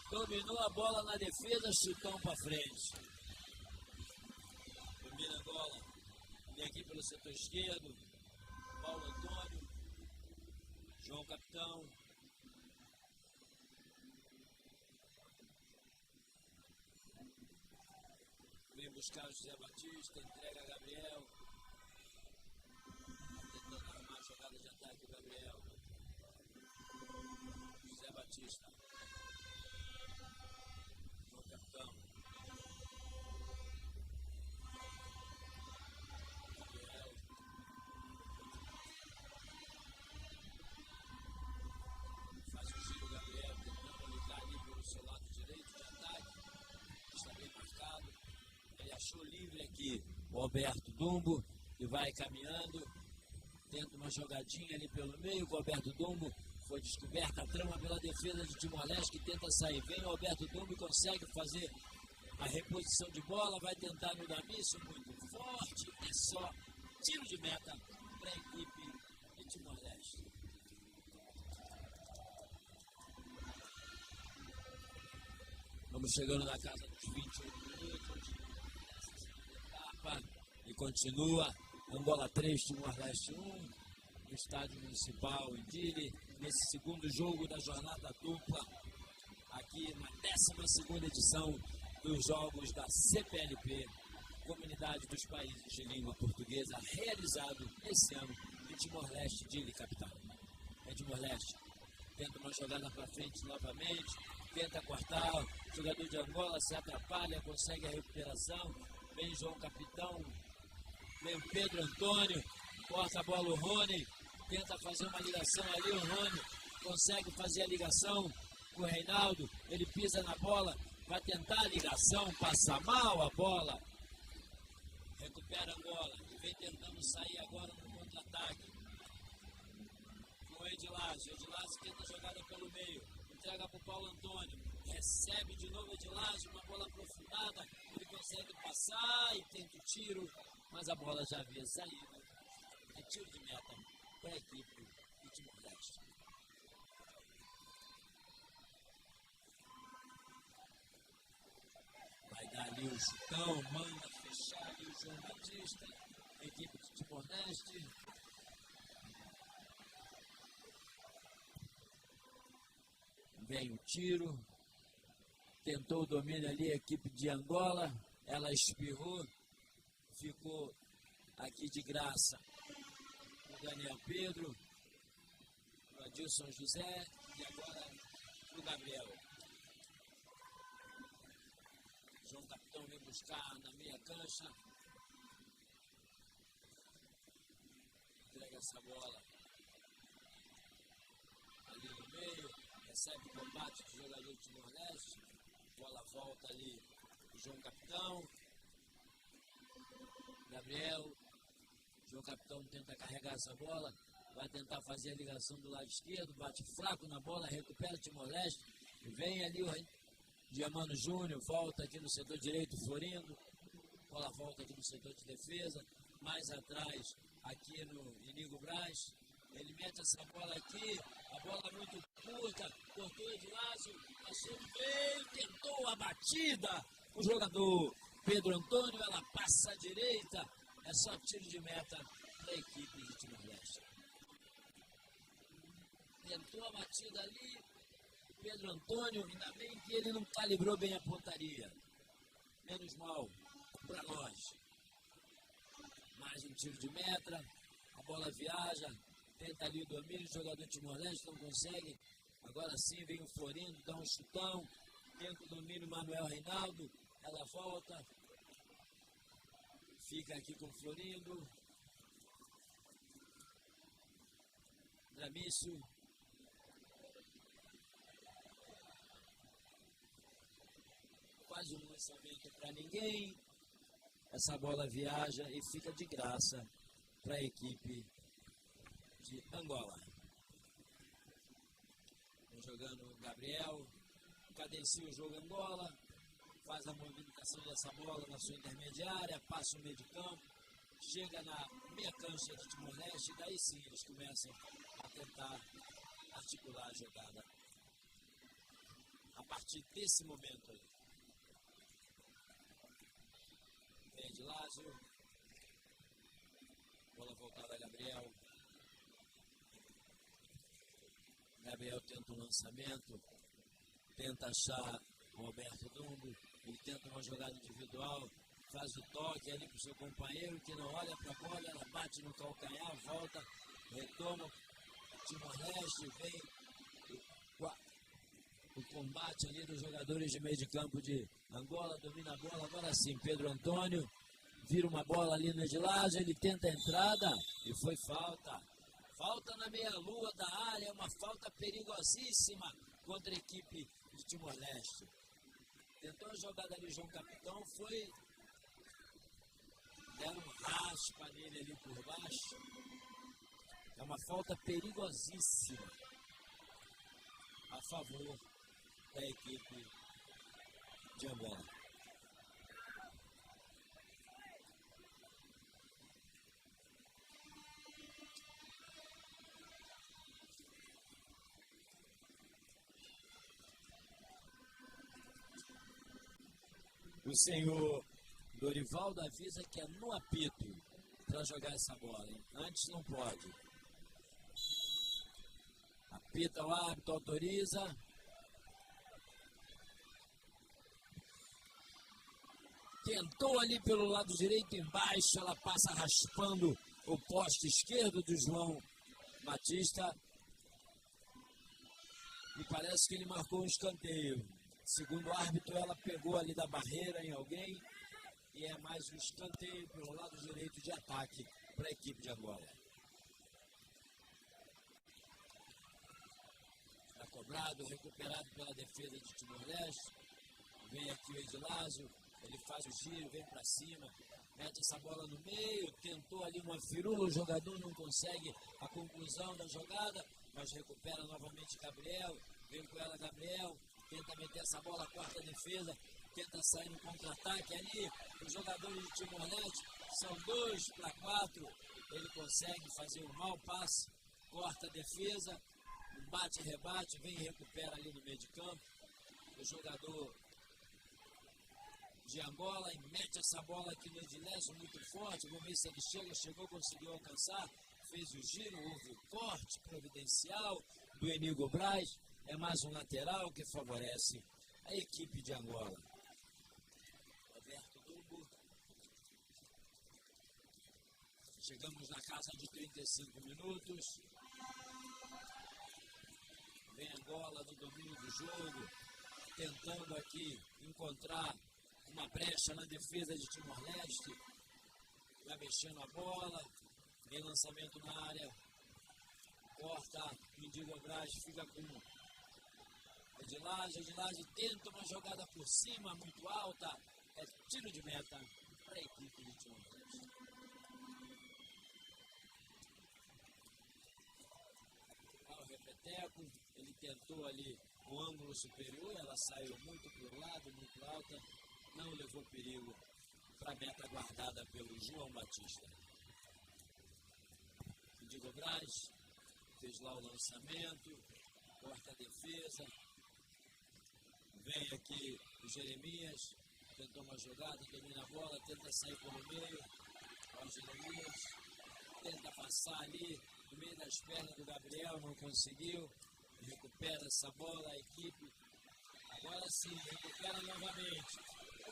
Dominou a bola na defesa, chutão para frente. Domina a bola. Vem aqui pelo setor esquerdo. Paulo António. João Capitão. Vem buscar o José Batista, entrega a Gabriel. Tentando armar a jogada de ataque, o Gabriel. José Batista. João Capitão. Gabriel. Faz o giro, Gabriel, tentando ligar ali pelo seu lado direito de ataque. Está bem marcado. Ele achou livre aqui o Alberto Dumbo, que vai caminhando. Tenta uma jogadinha ali pelo meio, com o Alberto Dumbo. Foi descoberta a trama pela defesa de Timor-Leste, que tenta sair. Vem o Alberto Dumbo e consegue fazer a reposição de bola. Vai tentar no Damício, muito forte. É só tiro de meta para a equipe de Timor-Leste. Vamos chegando na casa dos vinte e oito minutos. Etapa. E continua Angola três, Timor-Leste um, no Estádio Municipal em Dili, nesse segundo jogo da jornada dupla, aqui na décima segunda edição dos Jogos da C P L P, Comunidade dos Países de Língua Portuguesa, realizado esse ano em Timor-Leste, Dili, capital. Em Timor-Leste, tenta uma jogada para frente novamente, tenta cortar, o jogador de Angola se atrapalha, consegue a recuperação, vem João Capitão, vem o Pedro António, corta a bola o Rony, tenta fazer uma ligação ali, o Rony consegue fazer a ligação com o Reinaldo, ele pisa na bola, vai tentar a ligação, passa mal a bola, recupera Angola, e vem tentando sair agora no contra-ataque. Com o Edilásio, Edilásio tenta a jogada pelo meio, entrega para o Paulo António, recebe de novo Edilásio, uma bola aprofundada, ele consegue passar e tenta o tiro, mas a bola já havia saído. É tiro de meta para a equipe de Timor-Leste. Vai dar ali o chutão, manda fechar ali o João Batista, equipe de Timor-Leste. Vem o tiro. Tentou o domínio ali a equipe de Angola. Ela espirrou. Ficou aqui de graça o Daniel Pedro, o Adilson José e agora o Gabriel. João Capitão vem buscar na meia cancha. Entrega essa bola ali no meio, recebe o combate do jogador de Timor-Leste, bola volta ali o João Capitão, Gabriel, João Capitão tenta carregar essa bola, vai tentar fazer a ligação do lado esquerdo, bate fraco na bola, recupera o Timor-Leste, e vem ali o Diamano Júnior, volta aqui no setor direito, Florindo, bola volta aqui no setor de defesa, mais atrás, aqui no Inigo Braz, ele mete essa bola aqui, a bola muito curta, cortou de Lázio, passou no meio, tentou a batida, o jogador Pedro António, ela passa à direita. É só tiro de meta para a equipe de Timor-Leste. Tentou a batida ali, Pedro António, ainda bem que ele não calibrou bem a pontaria. Menos mal para nós. Mais um tiro de meta, a bola viaja, tenta ali o domínio, o jogador de Timor-Leste não consegue. Agora sim vem o Florindo, dá um chutão, tenta o domínio, Manuel Reinaldo, ela volta, fica aqui com o Florindo. Dramício faz um lançamento para ninguém. Essa bola viaja e fica de graça para a equipe de Angola. Vem jogando o Gabriel, cadencia o jogo Angola, faz a movimentação dessa bola na sua intermediária, passa o meio de campo, chega na meia cancha de Timor-Leste, daí sim eles começam a tentar articular a jogada. A partir desse momento aí. Vem de Lázaro. Bola voltada a Gabriel. Gabriel tenta um lançamento. Tenta achar o Roberto Dumbo. Ele tenta uma jogada individual. Faz o toque ali para o seu companheiro que não olha para a bola. Ela bate no calcanhar, volta, retoma. Timor-Leste vem. O combate ali dos jogadores de meio de campo de Angola, domina a bola, agora sim, Pedro António vira uma bola ali no Edilázio, ele tenta a entrada e foi falta. Falta na meia-lua da área, uma falta perigosíssima contra a equipe de Timor-Leste. Tentou a jogada ali, João Capitão, foi, deram um raspa nele ali por baixo. É uma falta perigosíssima a favor da equipe de Angola. O senhor Dorivaldo avisa que é no apito para jogar essa bola, hein? Antes não pode. Apita o árbitro, autoriza. Tentou ali pelo lado direito embaixo, ela passa raspando o poste esquerdo do João Batista. E parece que ele marcou um escanteio. Segundo o árbitro, ela pegou ali da barreira em alguém. E é mais um escanteio pelo lado direito de ataque para a equipe de Angola. Está cobrado, recuperado pela defesa de Timor-Leste. Vem aqui o Edilázio, ele faz o giro, vem para cima, mete essa bola no meio, tentou ali uma firula, o jogador não consegue a conclusão da jogada, mas recupera novamente Gabriel, vem com ela Gabriel, tenta meter essa bola, corta a defesa, tenta sair no contra-ataque ali, os jogadores de Timor-Leste são dois para quatro, ele consegue fazer um mau passe, corta a defesa, bate, rebate, vem e recupera ali no meio de campo. O jogador de Angola e mete essa bola aqui no Edilázio, muito forte. Vamos ver se ele chega, chegou, conseguiu alcançar, fez o giro, houve o corte providencial do Enigo Braz. É mais um lateral que favorece a equipe de Angola. Roberto Dumbo. Chegamos na casa de trinta e cinco minutos. Vem Angola no domínio do jogo, tentando aqui encontrar uma brecha na defesa de Timor-Leste. Vai mexendo a bola, vem lançamento na área. Corta, Indigo Braz fica com Edilázio. Edilázio tenta uma jogada por cima, muito alta. É tiro de meta para a equipe de Timor-Leste. Ao repeteco, ele tentou ali o ângulo superior, ela saiu muito para o lado, muito alta, não levou perigo para a meta guardada pelo João Batista. Diego Braz fez lá o lançamento, corta a defesa, vem aqui o Jeremias, Tentou uma jogada, domina a bola, tenta sair pelo meio. Ó Jeremias, tenta passar ali no meio das pernas do Gabriel, não conseguiu. Recupera essa bola a equipe. Agora sim, recupera novamente.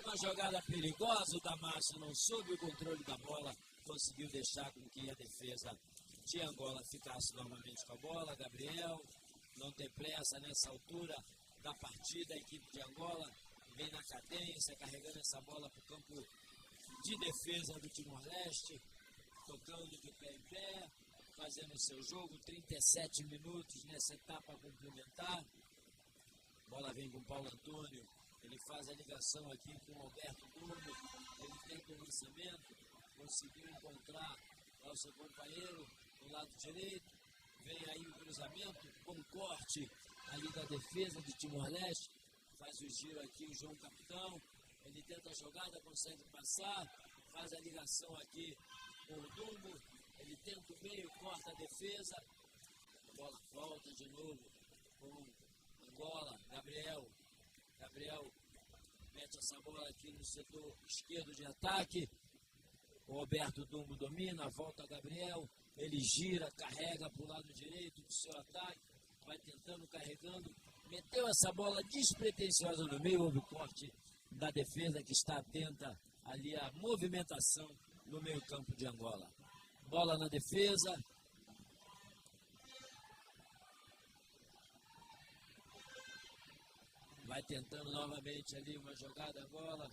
Uma jogada perigosa, o Damasio não soube o controle da bola, conseguiu deixar com que a defesa de Angola ficasse novamente com a bola. Gabriel, não tem pressa nessa altura da partida, a equipe de Angola vem na cadência, carregando essa bola para o campo de defesa do Timor-Leste, tocando de pé em pé, fazendo seu jogo, trinta e sete minutos nessa etapa complementar. Bola vem com Paulo António, ele faz a ligação aqui com Alberto Dumbo, ele tenta o lançamento, conseguiu encontrar lá o seu companheiro no lado direito, vem aí o cruzamento, bom corte ali da defesa de Timor-Leste, faz o giro aqui o João Capitão, ele tenta a jogada, consegue passar, faz a ligação aqui com o Dumbo, ele tenta o meio, corta a defesa, a bola volta de novo com Angola, Gabriel, Gabriel mete essa bola aqui no setor esquerdo de ataque, o Alberto Dumbo domina, volta Gabriel, ele gira, carrega para o lado direito do seu ataque, vai tentando, carregando, meteu essa bola despretensiosa no meio, houve corte da defesa que está atenta ali à movimentação no meio campo de Angola. Bola na defesa. Vai tentando novamente ali uma jogada Angola.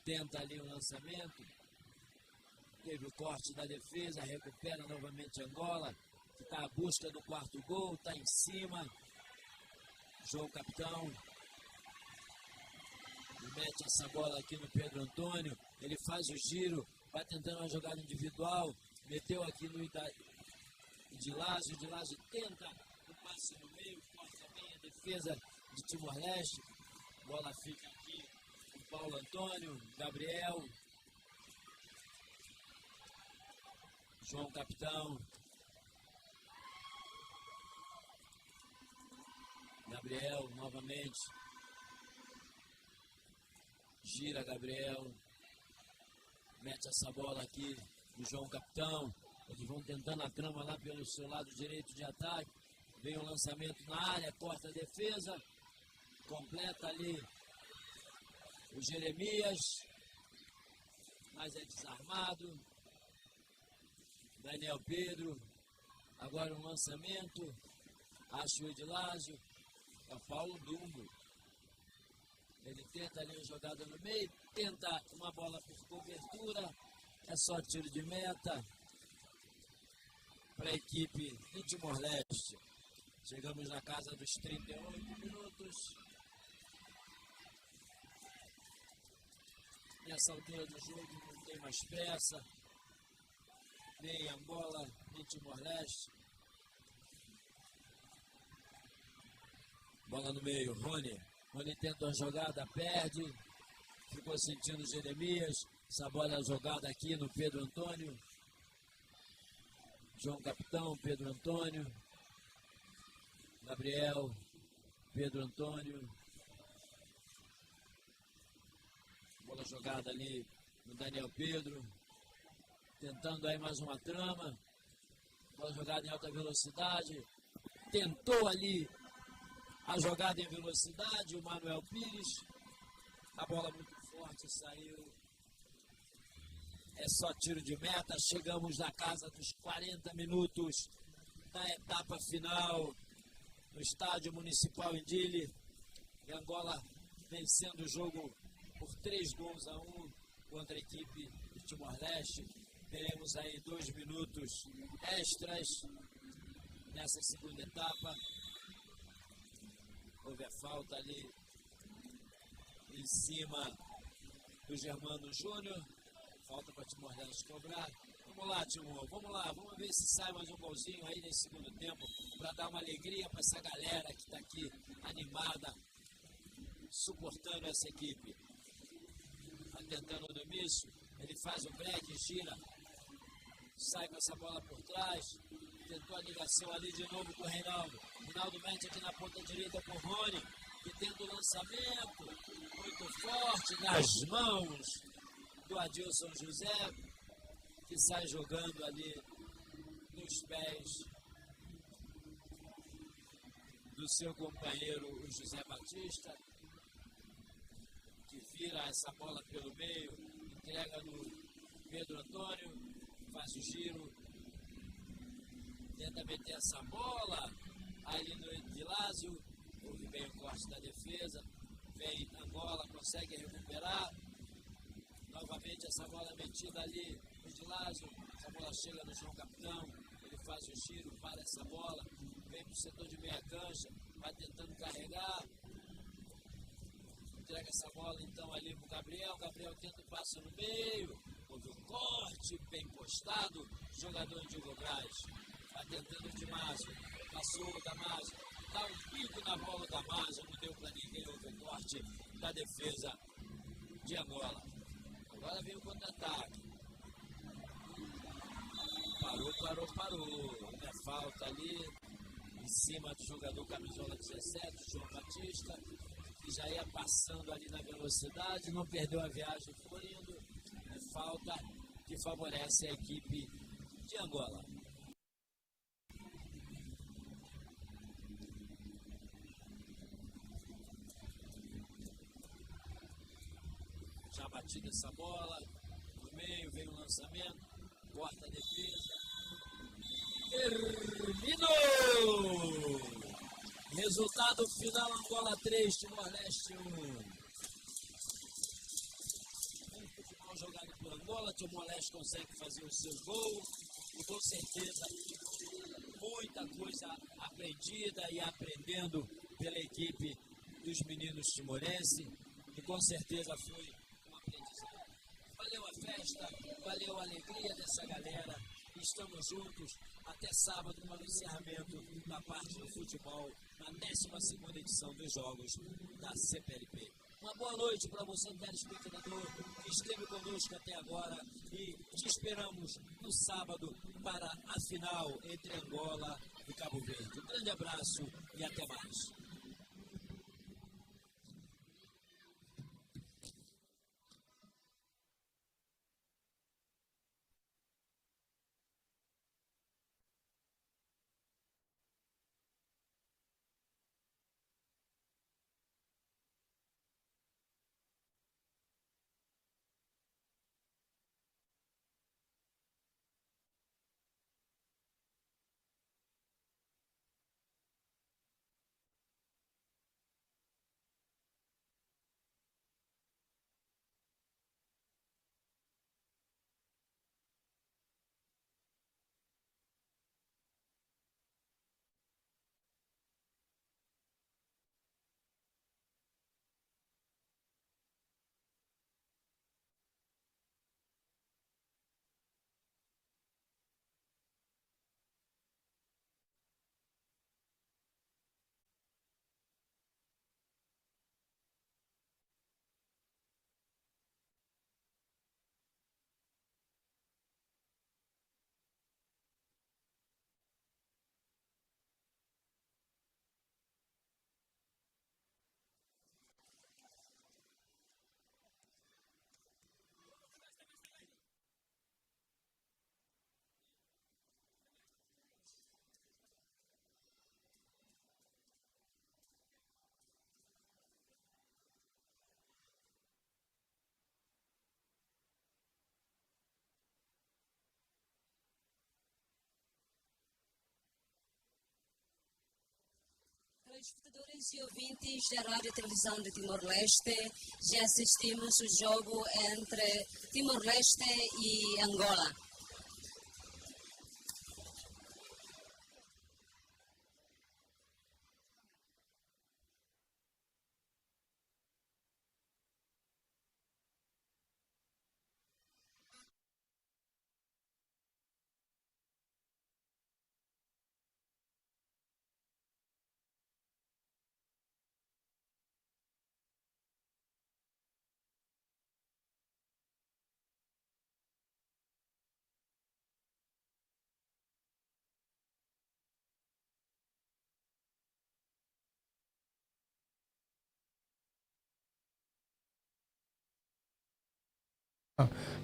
Tenta ali o lançamento. Teve o corte da defesa, recupera novamente Angola, que está à busca do quarto gol, está em cima. João Capitão mete essa bola aqui no Pedro António, ele faz o giro, vai tentando uma jogada individual, meteu aqui no Ida-, Idilásio, Idilásio tenta o passe no meio, corta bem a defesa de Timor-Leste, bola fica aqui com Paulo António, Gabriel, João Capitão. Gabriel novamente. Gira Gabriel. Mete essa bola aqui do João Capitão. Eles vão tentando a trama lá pelo seu lado direito de ataque. Vem o lançamento na área, corta a defesa. Completa ali o Jeremias. Mas é desarmado. Daniel Pedro. Agora um lançamento. Acho o Edilásio. É o Paulo Dumbo. Ele tenta ali uma jogada no meio. Tenta uma bola por cobertura. É só tiro de meta para a equipe de Timor-Leste. Chegamos na casa dos trinta e oito minutos. Nessa altura do jogo não tem mais pressa. Nem Angola, nem Timor-Leste. Bola no meio, Rony. Rony tenta uma jogada, perde. Ficou sentindo Jeremias. Essa bola é jogada aqui no Pedro António. João Capitão, Pedro António. Gabriel, Pedro António. Bola jogada ali no Daniel Pedro. Tentando aí mais uma trama. Bola jogada em alta velocidade. Tentou ali a jogada em velocidade, o Manuel Pires. A bola muito forte saiu. É só tiro de meta. Chegamos na casa dos quarenta minutos da etapa final no Estádio Municipal em Dili. E Angola vencendo o jogo por três gols a um contra a equipe de Timor-Leste. Teremos aí dois minutos extras nessa segunda etapa. Houve a falta ali em cima do Germano Júnior. Falta para Timor-Leste cobrar. Vamos lá, Timor. Vamos lá. Vamos ver se sai mais um golzinho aí nesse segundo tempo para dar uma alegria para essa galera que está aqui animada, suportando essa equipe. Vai tentando o Domício. Ele faz o break, gira. Sai com essa bola por trás. Tentou a ligação ali de novo com o Reinaldo. Reinaldo mete aqui na ponta direita com o Rony. que tenta o lançamento muito forte nas mãos do Adilson José, que sai jogando ali nos pés do seu companheiro, o José Batista, que vira essa bola pelo meio, entrega no Pedro António, faz o giro, tenta meter essa bola ali no Edilásio, ouve bem o corte da defesa, vem Angola, consegue recuperar, novamente essa bola metida ali no Edilásio, essa bola chega no João Capitão, ele faz o giro, para essa bola, vem para o setor de meia cancha, vai tentando carregar, entrega essa bola então ali para o Gabriel. Gabriel tenta o passe no meio. Houve um corte bem postado. Jogador de Braz. Vai tentando o Damásio. Passou o Damásio. Dá um pico na bola o Damásio. Não deu para ninguém. Houve um corte da defesa de Angola. Agora vem o contra-ataque. Parou, parou, parou. É falta ali em cima do jogador camisola dezassete, João Batista, que já ia passando ali na velocidade, não perdeu a viagem, foi indo. É falta que favorece a equipe de Angola. Já batida essa bola, no meio vem o lançamento, corta a defesa. Terminou! Resultado final: Angola três, Timor-Leste um. Um futebol jogado por Angola, Timor-Leste consegue fazer os seus gols. E com certeza, muita coisa aprendida e aprendendo pela equipe dos meninos timorenses. E com certeza foi um aprendizado. Valeu a festa, valeu a alegria dessa galera. Estamos juntos até sábado para o encerramento da parte do futebol na décima segunda edição dos Jogos da C P L P. Uma boa noite para você, telespectador, que esteve conosco até agora, e te esperamos no sábado para a final entre Angola e Cabo Verde. Um grande abraço e até mais. Telespectadores e ouvintes da Rádio e Televisão de Timor-Leste, já assistimos o jogo entre Timor-Leste e Angola.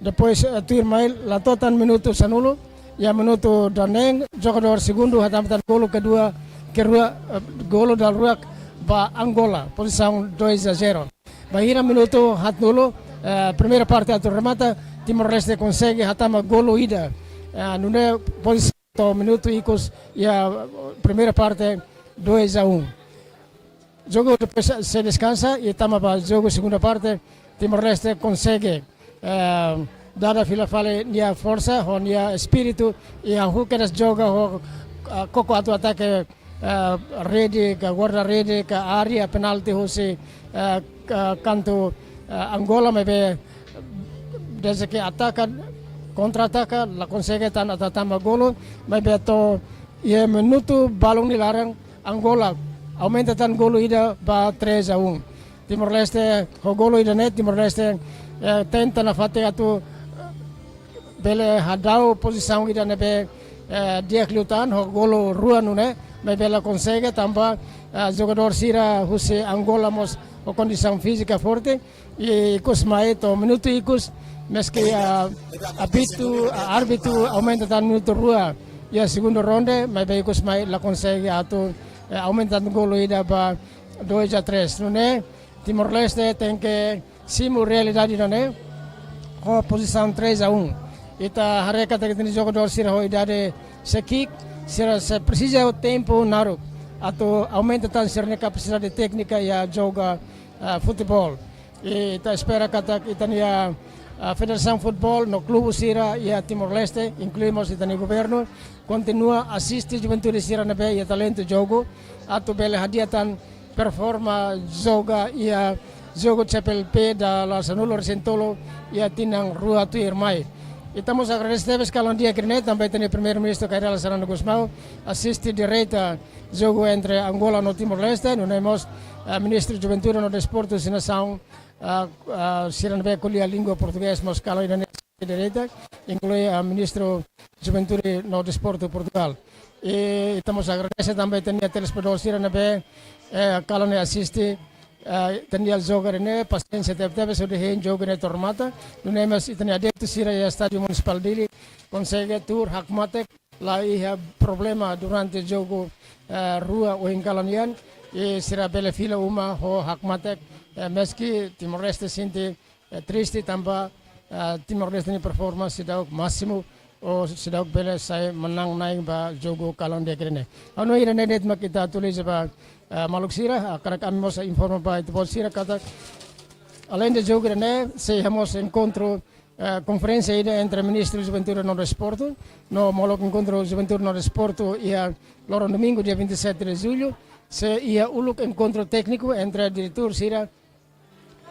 Depois, eh, tuirmai la to'o tan minutu sanulu, iha minutu danen, jogadór segundu hatama tan golu kedua, kedua, eh, golu daruak ba Angola, pozisaun dois a zero. Bainhira minutu haatnulu, eh, primeira parte atu remata, Timor-Leste konsege hatama golu ida. Eh, nune'e pozisaun to'o minutu ikus iha primeira parte dois a um. Jogu depois sei deskansa i tama ba jogu segunda parte, Timor-Leste konsege, eh, dada fila fali nia forsa, ho nia espíritu, i hahú kedas joga ho, eh, koko atu atake, eh, rede, ka guarda rede, ka área penalti husi, eh, ka-, kantu, eh, Angola, maibé desde ke ataka, kontra-ataka, la konsege tan atu hatama golu, maibé to'o iha minutu balun nia laran, Angola aumenta tan golu ida ba três a um. Timor-Leste, ho golu ida-ne'e, Timor-Leste, eh, tenta nafatin atu, eh, bele hadau pozisaun ida ne'ebé, eh, di'ak liután, ho golu rua nune'e, maibé la konsege tanba, eh, jogadór sira husi Angola mós ho kondisaun fízika forte, i ikus mai to'o minutu ikus, meski, ah, árbitru, ah, árbitru aumenta tan minutu rua iha segundu ronde, maibé ikus mai la konsege atu, eh, aumenta tan golu ida ba dois a três. Nune'e, Timor-Leste tenke simu realidade ida-ne'e, ho pozisaun três a um. Ita haree katak ita-nia jogadór sira ho idade sei ki'ik, sira sei presiza tempu naruk atu aumenta tan sira-nia kapasidade téknika iha joga, ah, futeból. I ita espera katak ita-nia, ah, Federasaun Futeból no klube sira iha Timor-Leste, inklui mós ita-nia governu, kontinua asiste juventude sira ne'ebé iha talentu jogu, atu bele hadi'a tan performa joga iha jogu C P L P dala sanulu-resin-tolu iha tinan rua tuirmai. Ita mós agradese tebes kalan di'ak ida-ne'e tanba ita-nia Primeiru-Ministru Kay Rala Xanana Gusmão asiste direta jogu entre Angola no Timor-Leste, nune'e mós, eh, Ministru Juventude no Desportu husi nasaun, ah, ah, sira ne'ebé ko'alia língua portugés mós kalan ida-ne'e direta, inklui, ah, Ministru Juventude no Desportu Portugál. I ita mós agradese tanba ita-nia telespetadór sira ne'ebé, eh, kalan ne'e asiste, eh, ita-nia jogu ne'e, pasiénsia tebetebes hodi hein jogu ne'e to'o remata. Nune'e mós ita-nia adeptu sira iha Estádiu Munisipál Dili konsege tuur hakmatek, la iha problema durante jogu, eh, rua ohin kalan nian, i sira bele fila uma ho hakmatek, eh, meski Timor-Leste sente, eh, triste tanba, eh, Timor-Leste nia performa seidauk másimu, ou seidauk bele sai manán-na'in ba jogu kalan di'ak ida-ne'e. Hanoin ida-ne'e de'it mak ita atualiza ba, eh, maluk sira, hakarak ami mós informa ba ita-boot sira katak, aleinde jogu ida-ne'e, sei iha mós enkontru, eh, konferénsia ida entre Ministru Juventude no Desportu, no molok enkontru Juventude no Desportu iha loron domingu, dia vinte e sete de julho, sei iha uluk enkontru tékniku entre diretór sira,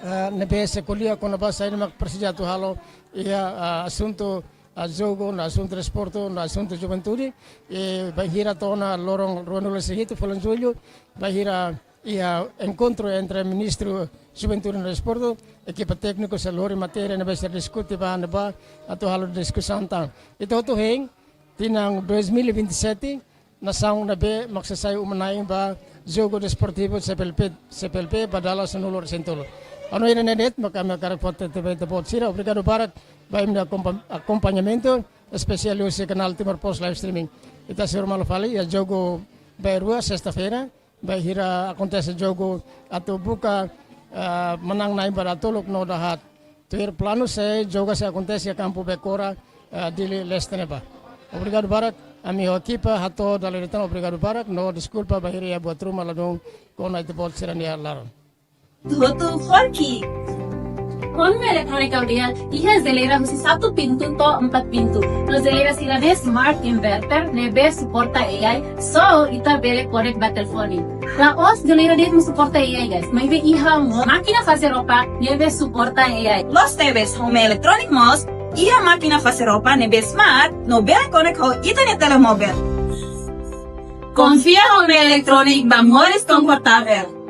eh, ne'ebé sei ko'alia kona-ba saida mak presiza atu halo iha, eh, asuntu, eh, jogu, no asuntu desportu, no asuntu juventude, i bainhira to'o ona loron ruanulu-resin-hitu fulan jullu, bainhira iha enkontru entre Ministru Juventude no Desportu, ekipa tékniku sei lori matéria ne'ebé sei diskute ba ne'ebá atu halo diskusaun tan. Ita hotu hein, tinan dois mil e vinte e sete, nasaun ne'ebé mak sei sai uma-na'in ba jogu desportivu C P L P, C P L P ba dala sanulu-resin-tolu. Hanoin ida-ne'e de'it mak ami hakarak fó hateten ba ita-boot sira, obrigadu barak ba imi-nia akompa-, akompañamentu, espesiál husi kanál Timor Post Live Streaming. Ita sei hasoru malu fali iha jogu bainrua, sesta-feira, bainhira akontese jogu atu buka, eh, manán-na'in ba dahaat no dahaat. Tuir planu sei jogu sei akontese iha kampu Becora, eh, Dili leste ne'ebá. Obrigadu barak, ami ho ekipa hato'o dala ida tan obrigadu barak, no deskulpa bainhira iha buat ruma ladún kona ita-boot sira-nia laran. Tutu forki. Konve Eletrónika Aldeia iha jeleira husi satu pintu to'o empat pintu. No jeleira sira-ne'e smart inverter ne'ebé suporta A I, so ita bele konek ba telefone. La'ós jeleira de'it mak suporta A I, guys. Maibé iha mós mákina fase roupa ne'ebé suporta A I. Loos tebes, Home Electronic mós iha mákina fase roupa ne'ebé smart no bele konek ho ita-nia telemóvel. Konfia Home Electronic ba moris konfortavel.